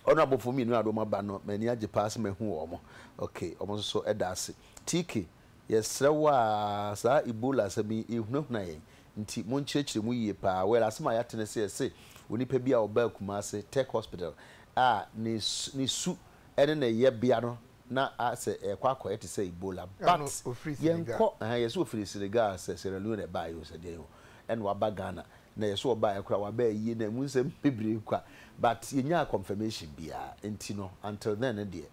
Honourable fo mienu a wɔde wɔn aba no m'ani agye paa sɛ mahu wɔn. Ok, wɔn nso so da ase. TK, yɛsrɛ wo aa saa Ebola asɛm yi ɛrehunahuna yɛn nti monkyerɛkyerɛ mu yie paa. Well asɛm a yɛate ne sɛ yɛse onipa bi a ɔbaa Kumasi Tech Hospital a ne ne su ne ne yɛbea no na asɛ ɛrekɔ akɔyɛ te sɛ Ebola but yɛnkɔ, ɛhɛn yɛse ɔfiri Senegal sɛ Sierra Leone ɛbaeɛ o sɛ deɛn o ɛna waba Ghana. Na yɛse ɔbaeɛ koraa waba ayie na ɛmu nsɛm bebree kwa but yɛnyaa confirmation biara nti no until then no deɛ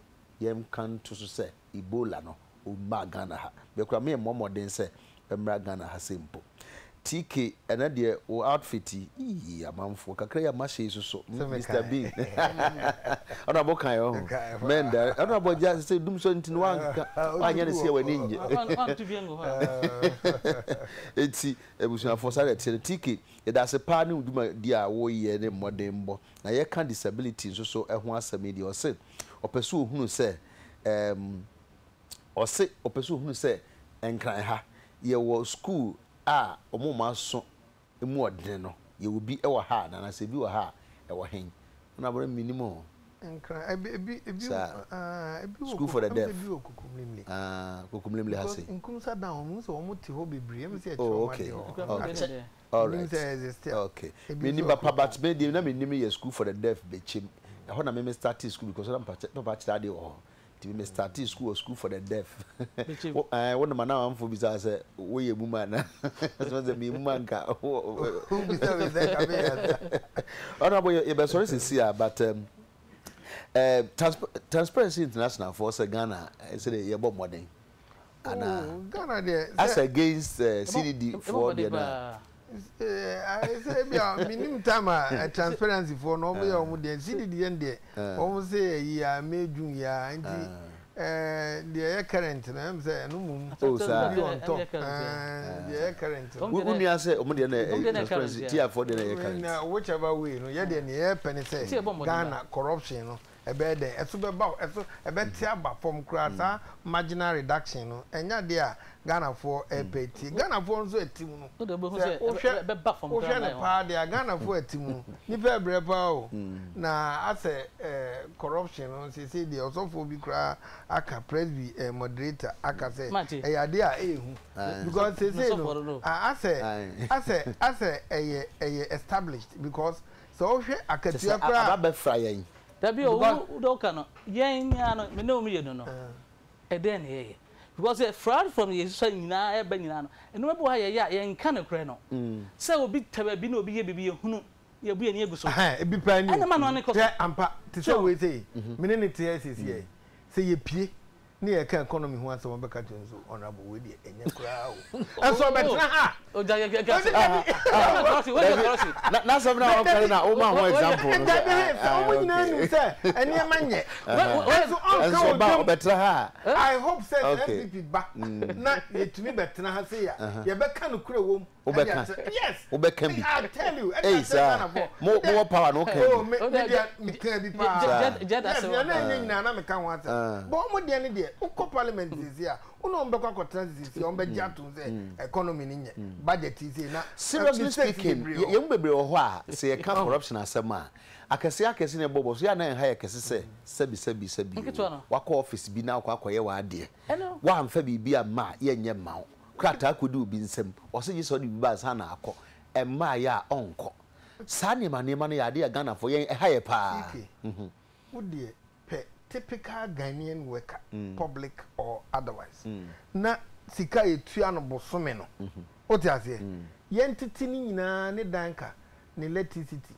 yɛnka nto so sɛ Ebola no ɔmmaa Ghana ha. Me koraa me mmɔ mmɔden sɛ ɛmmra Ghana ha sei mpo. TK ɛnɛ deɛ wo outfit yi ii amanfoɔ kakra yi a mahyɛ yi soso mm Mister Bean ɔno abɔ kan ɔho mɛnda ɔno abɔ gya sɛ dum sɔ nti no wanka wanyɛ ne sɛ w'ani nnye eti Abusuafoɔ saa na ɛteɛ no. TK, yɛda ase paa ne wo dwumadi a woyɛ ne mmɔdenbɔ. Na yɛka disability nso so ho asɛm yi deɛ, ɔse ɔpɛ sɛ ɔhunu sɛ ɛɛm ɔse ɔpɛ sɛ ɔhunu sɛ Nkran ha yɛwɔ school a wɔn a wɔn aso mu ɔdene no, yɛwɔ bi wɔ ha anaa? Anaasɛ ebi wɔ ha a, ɛwɔ hen? Ɛna abɔrɔ mennim o. Nkran, ebi ebi ebi Saa. ah, ebi wɔ School for the Kokom, deaf. ebi wɔ Kokomlemle. Ah, Kokomlemle ha Because sei. Nkumsa down, wɔn sɛ wɔn te hɔ bebree, ɛmi sɛ ɛkyerɛ Oh, wɔn okay. adeɛ wɔ hɔ. Okay. Akyɛ. All Menim right. sɛ exist a. Okay. Ebi Mennim nso wɔ papa Kokom. but me deɛ na mennim yɛ School for the Deaf Bɛkyem. Ɛhɔ na me me startee school because na papa kyerɛ adeɛ wɔ hɔ. Nti me me startee school wɔ School for the Deaf. Bɛkyem. Wo eh, wo nom a na amanfoɔ bisa sɛ woyɛ mum anaa? Sɛ sɛ meyɛ mum a nka. Wobisa me sɛ nka meyɛ anaa? Honorable, yɛbɛsɔre sisi a but um, Eh, Transparency International foɔ sɛ Ghana eh, sɛdeɛ yɛbɔ mmɔden anaa? Oh, Ghana deɛ sɛ. As against eh, CDD foɔ deɛ na. Sɛ ebi a menim time a transparency foɔ no wɔn yɛ wɔn deɛ CDD yɛn deɛ wɔn sɛ ɛyi a May June yi a nti deɛ ɛyɛ current no ɛm sɛ ɛno mum Oh saa. bi on top deɛ ɛyɛ current no. Wo nua sɛ wɔn deɛ na ɛyɛ transparency TI foɔ deɛ na ɛyɛ current. Na whichever way no yɛ deɛ nea yɛpɛ ne sɛ Ghana corruption no ɛbɛyɛ dɛn ɛso bɛba ɛso ɛbɛte aba fam koraa saa marginal reduction no ɛnyɛ adeɛ a Ghanafoɔ ɛpɛ tie Ghanafoɔ nso ɛte mu no sɛ wohwɛ wohwɛ no paa deɛ a Ghanafoɔ ɛte mu no nipa ɛbrɛ paa o na asɛ ɛɛ corruption no seesei deɛ ɔsɔfoɔ bi koraa aka presby ɛɛ moderator aka sɛ ɛyɛ adeɛ a ɛyɛ hu because seesei no asɛ asɛ asɛ ɛyɛ ɛyɛ established because sɛ wohwɛ akatua koraa. Aba bɛfra yɛn. Dabi o wo deɛ woka no yɛn nyinaa no me ne wo mmienu no ɛdɛn na yɛyɛ because yɛ fraud from yɛ susua nyinaa ɛba nyinaa no nneɛma bi wɔ ha yɛyɛ a yɛnka nokorɛ no sɛ obi tɛ baabi na obi yɛ biribi yɛhunu yɛbu yɛn ani agu so Ɛhɛn, ebi paa ni o. Ɛna ma no ano kɔ so. Hwɛ, ampa, te sɛ So. wei sei, me ne no te ha seesei yi, sɛ yɛpue ne yɛreka economy ho asɛm a, ɔbɛka kyerɛ me sɛ, Honourable, wei deɛ ɛnyɛ koraa o. Nso ɔbɛtena ha a, Ogya yɛ yɛ Ɔse dabi. Dabi. Wei deɛ corruption. Na n'asɛm na ɔka no na woma ho example no sɛ. Dabi, sɛ wɔn nyinaa nim sɛ nneɛma nyɛ. Nso ɔnka Nso wɔ ɔba dwam. ɔbɛtena ha a. I hope sɛ sɛ Okay. NPP ba na yɛtumi bɛtena ha sei a, yɛbɛka nokorɛ wɔ mu. Wobɛka. Wobɛka bi. Ei saa. Mo mowɔ power no woka bi. Oh me me deɛ meka bi paa. Yes nea na ɛnyɛ nyinaa na meka ho asɛm. But wɔn deɛ ne deɛ wokɔ parliament sisi a wo ne wɔn bɛkɔ akɔtena sisi a wɔn bɛgye atom sɛ economy no nyɛ budget yi sei na Seriously mistakes speaking, bebree wɔ hɔ. yɛn mu bebree wɔ hɔ a sɛ yɛka corruption asɛm a, akɛseɛ akɛseɛ na ɛbɔbɔ so yɛ a na ɛnha yɛ kɛse sɛ sɛbi sɛbi sɛbi o, wakɔ office bi na wakɔ akɔyɛ w'adeɛ, woamfa biribi amma a yɛnyɛ mma wo. Krataa kɔdi obi nsam, ɔse gye sɛ ɔde biribi ba ansa na akɔ, ɛmmaeɛ a ɔnkɔ. Saa nneɛma nneɛma no yɛ adeɛ a Ghanafoɔ yɛn ɛha yɛ paa. CK, wo deɛ pɛ typical Ghanaian worker, public or otherwise, na sika a yɛtua no bosome no, wote aseɛ, yɛntete ne nyinaa, ne dan ka, ne electricity,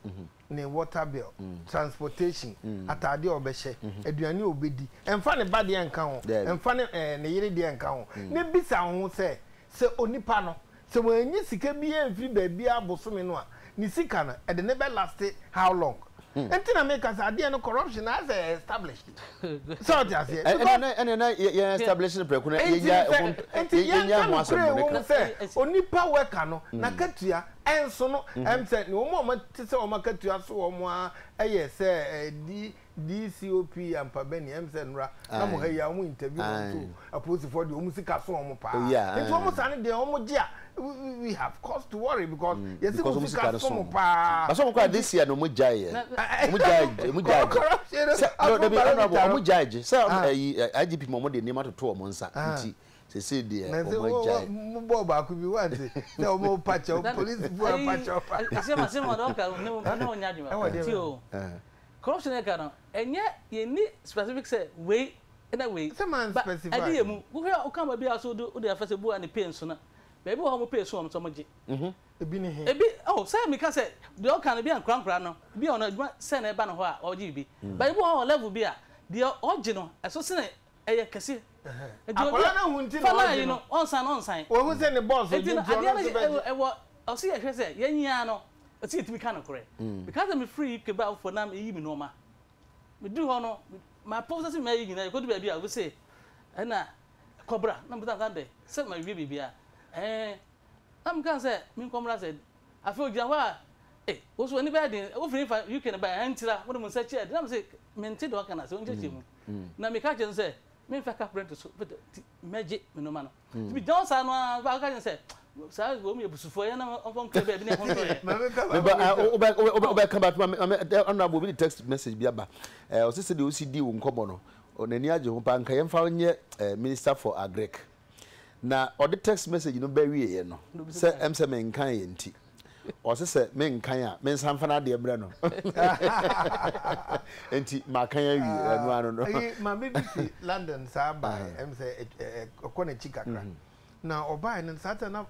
ne water bill, transportation, ataadeɛ a ɔbɛhyɛ, aduane a ɔbɛdi, ɛmfa ne ba deɛ nka ho, ɛmfa ne ɛɛ ne yere deɛ nka ho, na bisa wo ho sɛ, sɛ onipa no, sɛ wannya sika biara amfiri baabiara bosome no a, ne sika no, ɛde no bɛ laste how long? Nti na meka sɛ adeɛ no corruption na ayɛ sɛ established. Sɛ ɔte aseɛ. Because Ɛnna ɛnna na yɛn establish no prɛko na nti yɛnya sɛ ho nti yɛnya yɛnka ho asɛm nokorɛ bɔne ɛwɔ ka. mu sɛ onipa worker no n'akatua ɛnso no ɛm sɛ ne wɔn a wɔte sɛ wɔn akatua so wɔn ara ɛyɛ sɛ ɛdi DCOP Ampabani ɛm sɛ nnora na mo ha yi a wɔn interview wɔn so apolisifoɔ deɛ wɔn sika so wɔn paa nti wɔn saa no deɛ wɔn gye a we have cause to worry because yɛsi mo sika so mo paa. Basa wɔn kora this year na wɔn gya yɛ wɔn gya wɔn gya gye sɛ no dabi honourable wɔn gya gye sɛ ɛyi IGP ma wɔn de nneɛma toto wɔn nsa nti sese deɛ wɔn agya. Mo bɔɔ baako bi wante sɛ wɔn pa kyɛw polisifoɔ pa kyɛw pa. Asɛm asɛm ɔdɔ ka ne ne wɔn nya adwuma ti o. Corruption yɛ ka no ɛnyɛ yɛn ni specific sɛ wei ɛna wei ba ɛde yɛ mu wohwɛ a woka baabi a so wode afa sɛ bu a ne pay nso no baabi wɔ hɔ wɔn pay so wɔn nso wɔn gye ebi ne he ebi oh sɛ meka sɛ deɛ ɔka no ebi a nkora nkora no ebi a ɔno adwuma sɛ na ɛba ne hɔ a ɔgye bi ba ebi wɔ hɔ level bi a deɛ ɔgye no ɛso sene ɛyɛ kɛse nti obi Akwadaa no ahu nti fa na line ɔgye yi no no. ɔnsan ɔnsan Wahu sɛ ne boss nti gye no nti ɔno adeɛ no nso bɛgye. ɛwɔ ɔsɛ yɛhwɛ sɛ yɛn nyinaa no Ɔsɛ yɛtumi ka nokorɛ. Mekaa sɛ mefiri UK baa foforɔ na meyi me nnoɔma. Meduru hɔ no, ma process me ayi nyinaa, yɛkɔdu baabi a obi se ɛna kɔ bra. Na mebisa no sɛ adɛn? Sɛ mawie biribiara. Ɛɛ, na mekaa sɛ menkɔ mmra sɛ afei ogyina hɔ a, eh, wo so w'ani bɛyɛ den, wofiri hefa UK na baeɛ, ɛntira, wode mo nsa akyi adi. Na mese mente deɛ ɔka no ase, ɔnkyerɛkyerɛ mu. Na meka kyerɛ no sɛ memfa cup rent so, mɛgye me nnoɔma no. Nti megyina hɔ saa no ara, ɔka kyerɛ me sɛ, saa wɔn yɛ abusufoɔ, yɛn na wɔmfa nkura baabi na ɛho ntɔ yɛn. Wobɛka but honorable obi de text message bi aba ɔsɛ sɛdeɛ wosi di wo nkɔmmɔ no n'ani agye ho paa nka yɛmfa wo nyɛ minister for agric na ɔde text message no bɛwieɛ no sɛ ɛm sɛ menkan yɛ nti Ɔse sɛ menkan a mensan mfa n'adeɛ mmerɛ no nti makan awie ɛno ano no. Ɛyi maame bi fi London saa bae ɛm sɛ ɛkɔ n'akyi kakra na ɔbae no saa tɛ na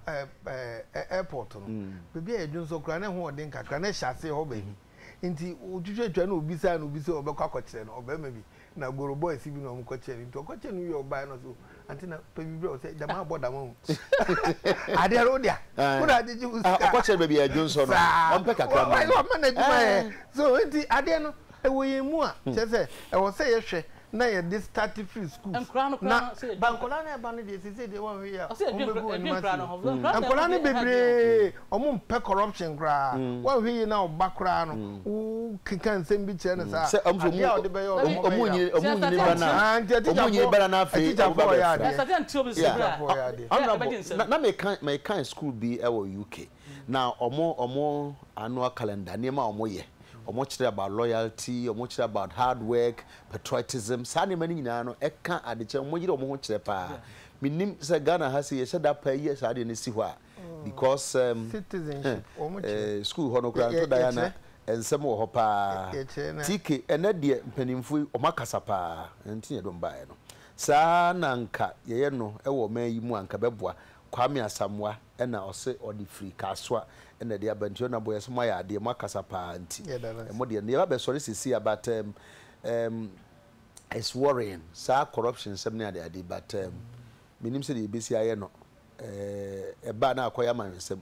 airport no baabi a yɛdwo nso koraa na ɛho ɔden kakra na ɛhyɛ aseɛ hɔ baabi nti otwitwatwa na obisaa na obi sɛ ɔbɛkɔ akɔkyerɛ no ɔbarima bi Na goro boys bi na ɔmo kɔ kyɛɛ no nti ɔkɔ kyɛɛ no wie ɔbaɛ no ɔsɛ o ante na pɛ bi brɛ ɔsɛ dama abɔ dama o adeɛ no wodea wo na agyegye wo sika ɔkɔ kyɛɛ baabi a ɛdwo nsɔ no ɔmpɛ kakra ma no ɔma n'adwuma yɛ so nti adeɛ no ɛwɔ yɛn mu a kyerɛ sɛ ɛwɔ sɛ yɛhwɛ na yɛde start firi schools na ba nkɔla no ɛba no deɛ sese deɛ wɔnhwɛ yie a wɔn bɛgu wɔn anim ase o nkɔla no bebree wɔn mpɛ corruption koraa wɔnhwɛ yie na ɔba koraa no wo keka nsɛm bi kyerɛ no saa Sɛ ɔmo sɛ adeɛ a ɔde bɛyɛ ɔno ɔmo ɔmo nyini ɔmo nyini ba na Ah, nti ɔmo nyini ba na na afei ɔmo ba atikyafoɔ yɛ bɛfra. adeɛ Yeah. atikyafoɔ yɛ adeɛ Honourable, na na meka meka school bi wɔ UK na ɔmo ɔmo annual calendar nneɛma a ɔmo yɛ ɔmo kyerɛ about loyalty ɔmo kyerɛ about hard work patriotism saa nneɛma no nyinaa no ɛka adekyerɛ ɔmo yere ɔmo ho kyerɛ paa menim sɛ Ghana ha sei yɛhyɛ da paa yi saa adeɛ no si hɔ a because um, citizenship wɔn kyerɛ eh, school hɔ no koraa nto dan ana nsɛm wɔ hɔ paa TK ɛnɛ deɛ mpanimfoɔ yi wɔn akasa paa ɛnti na yɛde wɔn baeɛ no saa na nka yɛyɛ no wɔ ɔman yi mu a nka bɛboa Kwame Asamoah ɛna ɔse ɔde firi Kasoa ɛna ɛde aba nti ɔna bɔ yɛsɛ mo ayɛ adeɛ mo akasa paa nti ɛmo deɛ no yɛba bɛsɔre sisi a but um, um, it's worrying saa corruption nsɛm ne ade ade but um, menim sɛdeɛ yɛbɛsi ayɛ no Ɛba a na akɔyɛ amanyɔsɛm.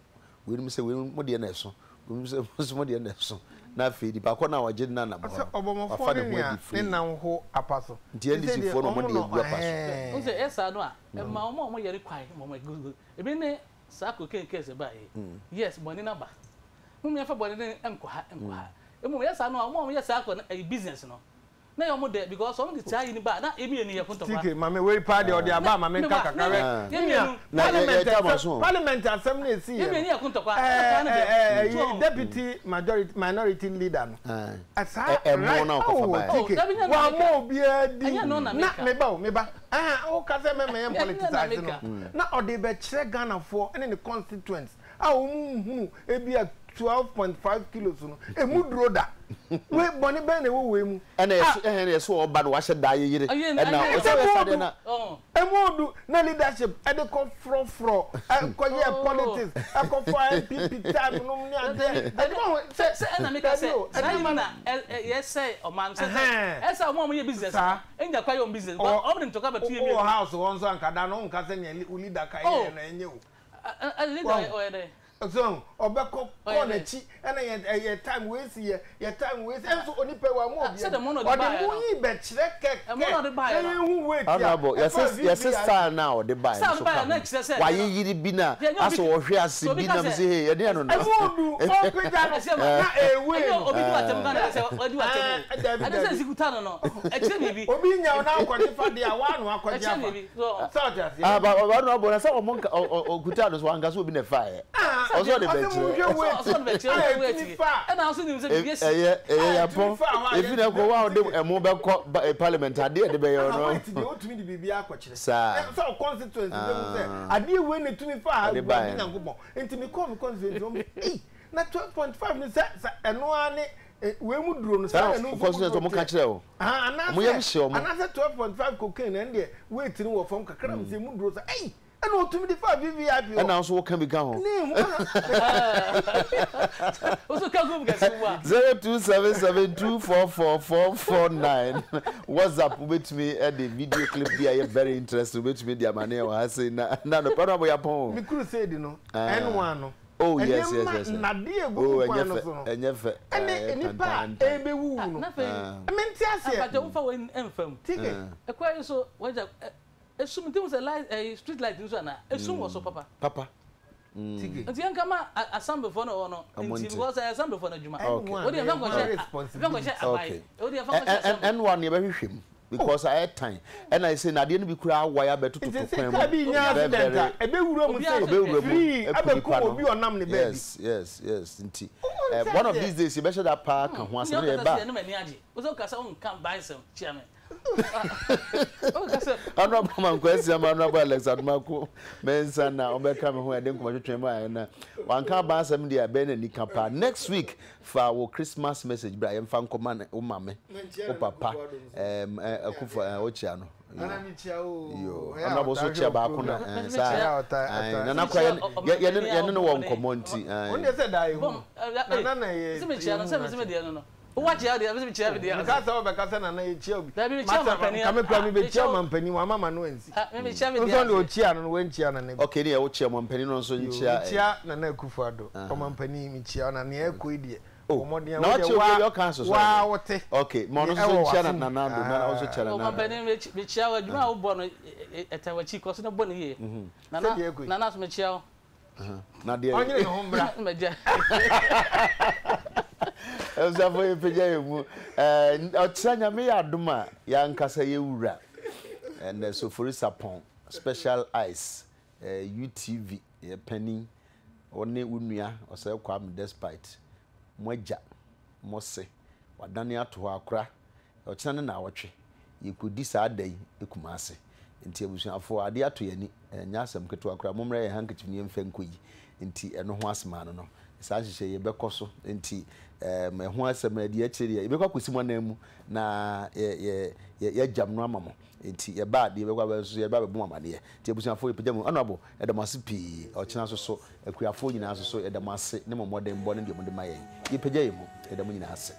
Weinom sɛ wei mo deɛ na ɛso, weinom sɛ mo nso mo deɛ na ɛso. Na afei nipa korɔ no a ɔgye no nam hɔ Ɔsɛ no, ɔbɔmmɔfoɔ wafa ne ne ho nea adi ne free. nam ho apa so. Nti Te sɛ NDC deɛ foɔ na wɔn wɔn de na agu apa so. ɛhɛɛ. Wohu sɛ ɛyɛ saa no a, ɛma wɔn a wɔyɛ no kwan ma wɔn go go. Ebi ne saa cocaine case ɛbaeɛ yi. Yes, bɔne no aba. Mom yɛmfa bɔne no nkɔ ha nkɔ ha. Mmom ɛyɛ saa no a, wɔn a wɔyɛ saa kɔ no ɛyɛ business no. Na ɛyɛ wɔn dɛ because wɔn de saa yi no ba a, na yɛn mmienu yɛko ntɔkwa. TK, mame wei paa deɛ ɔde aba a ma menka kakra hwɛ. Yɛn mmienu. Na yɛ Parliament yɛ tam asɛm aso o. parliament asɛm no ɛsii Yɛn yɛ mmienu no yɛko ntɔkwa. Ɛna saa no deɛ, ɛɛ so ɛyi wɔn. deputy majority minority leader no Aye. ɛ saa Ɛ ɛmo right na ɔkɔfa oh baeɛ. Oh, TK dabi nyɛ no na wammɔ meka. obiara din Ɛnyɛ no na na meka. meba o meba ɛhɛn woka sɛ mɛma yɛn Ɛnyɛ no na politicize no meka. na ɔde bɛkyerɛ Ghanafoɔ ne ne constituents a wɔn nhunu ebia 12.5 kilos no emu duro da. Wei bɔne bɛn na ɛwɔ wei mu? Ɛna yɛso ɛhɛn na yɛso ɔba no wahyɛ da ayeyere ɛna ɔsɛ ɔyɛ saa deɛ na. Emu odu na leadership ɛde kɔ frɔfrɔ ɛkɔ yɛ politics ɛkɔ fɔ NPP time nom ne adeɛ ɛde ma ho sɛ sɛ ɛna meka sɛ saa yi na yɛsɛ ɔman sɛ ɛsɛ ɔmo a ɔmo yɛ business ɛnya kwa yɛ ɔmo business ɔmo de ntɔkwa bɛto yɛ mmienu. Wɔ house hɔ nso anka da no nka sɛ nea leader ka yɛ no ɛnyɛ o. Leader ɔyɛ dɛ. So ɔbɛkɔ kɔ n'akyi ɛna yɛ ɛyɛ time wei si yɛ yɛ time wei si ɛnso onipa yi wamma obi ani ɔde mo yi bɛkyerɛ kɛkɛ na yɛn hu weight a ɛfa VVIP. Yɛsɛ style no a ɔde baeɛ no so ka ho wayeyere bi na asɛ ɔhwe ase bi na mese hey ɛdeɛn no no. Ɛmu odu ɔpagya no na ɛwei no. Ɛɛ dabi dabi obi nya wo na akɔgye fa deɛ a waa na wakɔgye afa. Sɛ ɔte aseɛ. Ah, ba ba no abɔ na sɛ wɔn nka ɔkuta no so wanka sɛ obi na ɛfa yɛ. Ɔsɛ ɔde bɛkyerɛ. Ɔsɛ ɔde bɛkyerɛ weight ɛna ɔsɛ nim sɛ biribi asi. Ɛyɛ ɛyɛ yapɔn efi na ɛkɔ wa ɔde ɛmo bɛkɔ ba parliament adeɛ ɛde bɛyɛ ɔno. Weight deɛ otumi de biribi akɔkyerɛ. Saa. Sɛ ɔ constituency bɛ mu sɛ adeɛ wei na etumi fa ha Awurade Nyankopɔn nti mi kɔɔ mi constituency wɔn ei na 12.5 no sɛ sɛ ɛno ara ne wei mu duro no saa na ɛno nso mu duro teɛ. Anaasɛ anaasɛ 12.5 cocaine ɛno deɛ weight no wɔ fam kakra na sɛ emu duro sa ei ɛna otumi de fa VVIP hɔ. Ɛna nso woka bi ka ho. Ne ho Woso ka gu mu kɛse mu a. 0277244449 WhatsApp wobɛtumi de video clip bi a ɛyɛ very interesting wobɛtumi de ama ne wɔ ha sei na na anɔpa no abɔ yɛapɔn o. Me crusade no N1 no. Oh yes yes yes. Nneɛma nnadeɛ a Oh ɛgugu ɛnyɛ kwan no fɛ so no ɛnyɛ fɛ ɛne ɛyɛ nnipa a tantaantan. ɛrebɛwuwu Ah no. na afei Mente aseɛ. Ampakyɛ wofa wei mfa mu. TK. Ɛkwan yi so wagya esum nti hu sɛ light ɛyi street light nso ana esum wɔ so papa. Papa. TK. Nti yɛn kama assemblyfoɔ no wɔ hɔ no Ɔmo nti nte. because ɛyɛ assemblyfoɔ no adwuma. Okay. N1 Wode yɛn fa ɛyɛ nkɔhyɛ hwan yɛn fa responsibility? nkɔhyɛ aban. Okay. Wode yɛn fa nkɔhyɛ assembly. N1 yɛbɛhwehwɛ mu. Because ayɛ tan. Ɛna ɛsɛ na adeɛ no bi koraa awae abɛtototo Nti sɛ kwan mu. car bi nya Very accident very. a, ɛbɛwura mu Obiara sei, Ɔbɛwura mu free, aku abɛkum nipa no. obi a ɔnam ne baabi. Yes yes yes nti Wonte eh, one of aseɛ. these days yɛbɛhyɛ da paa ka ho asɛm Nea na ɔkasa yɛba sɛ a. ɛno m'ani agye. Wo sɛ wokasa wonka baesɛm kyia me. Wokasa. Honourable Mankwaa Asiamah, Honourable Alex Adomako Mensah na wɔbɛka me ho a yɛde nkɔmmɔ twetwe mu a ɛna wanka aban asɛm deɛ ɛbɛyɛ n'ani ka paa. Next week Fa wo Christmas message bra yɛmfa nkɔma ne wo mame, wo papa, ɛɛm ɛ Akufo ɛ wokyia no. Yo yo honourable so kyia baako na ɛɛ saa ɛɛ nana kora yɛne yɛne yɛne no wɔ nkɔmɔ nti ɛɛ. Wɔn deɛ sɛ daa ehu nana na yɛ sɛ mekyia no sɛ mesɛ medeɛ no no wowakyia deɛ mesɛ mekyia medeɛ nka sɛ wobɛka sɛ nana yɛkyia obi masa nka me kora mebɛkyia ɔmampanin wama ma no ansi nso deɛ ɔkyia no no wankyia nana bi okay ne yɛ wokyia ɔmampanin no nso nkyia mekyia nana Akufo Addo ɔmampanin mekyia na nea ɛkɔ yi deɛ Oh, bɔ mmɔden a na wo wakyɛ deɛ obi waa a ɔka nso so waa wote okay ma ɔno deɛ nso ɛwɔ nkyia w'asom nana Addo na ɔno nso kyia nana Addo Ɔmampanin mekyia wo adwuma a wobɔ no ɛta w'akyi kɔ so na bɔ no yie nana sɛdeɛ ɛkɔ yi nana nso mekyia wo na deɛ ɔnyere ne ho mmra Mɛgya. Abusuafo yɛpagya yɛn mu. Ɛɛ ɔkyena Nyame yɛ adom a yɛankasa yɛ wura ɛnɛ Sofori Sapɔn Special Ice ɛɛ UTV yɛ panin ɔne wo nua Ɔsɛe Kwame Despite mo agya mo se wadane ato hɔ akora Ɔkyena ne naawɔtwe, yɛkɔdi saa da yi Kumase. Nti abusuafoɔ, adeɛ atɔ yɛn ani, ɛnyɛ asɛm ketewa koraa, mommrɛ yɛn handkerchief no yɛmfa nkɔyi. Nti ɛno ho asɛm ano no. Saa nhyehyɛeɛ yi ɛbɛkɔ so. Nti ɛɛm ɛho asɛm ɛdeɛ akyire deɛ, yɛbɛkɔ akɔsi mo anan mu na yɛ yɛ yɛ yɛagyam no ama mo. Nti yɛba a, deɛ yɛbɛkɔ abɛyɛ nso yɛba abɛbɔ mo amaneɛ. Nti abusuafoɔ yɛpagya mo, Honourable, yɛda mo ase pii. Ɔkyena nso so, akuafoɔ nyinaa nso so, yɛda mo ase ne mo mmɔdenbɔ ne deɛ mode ma yɛn. Yɛpagya yɛn mu, yɛda mo nyinaa ase.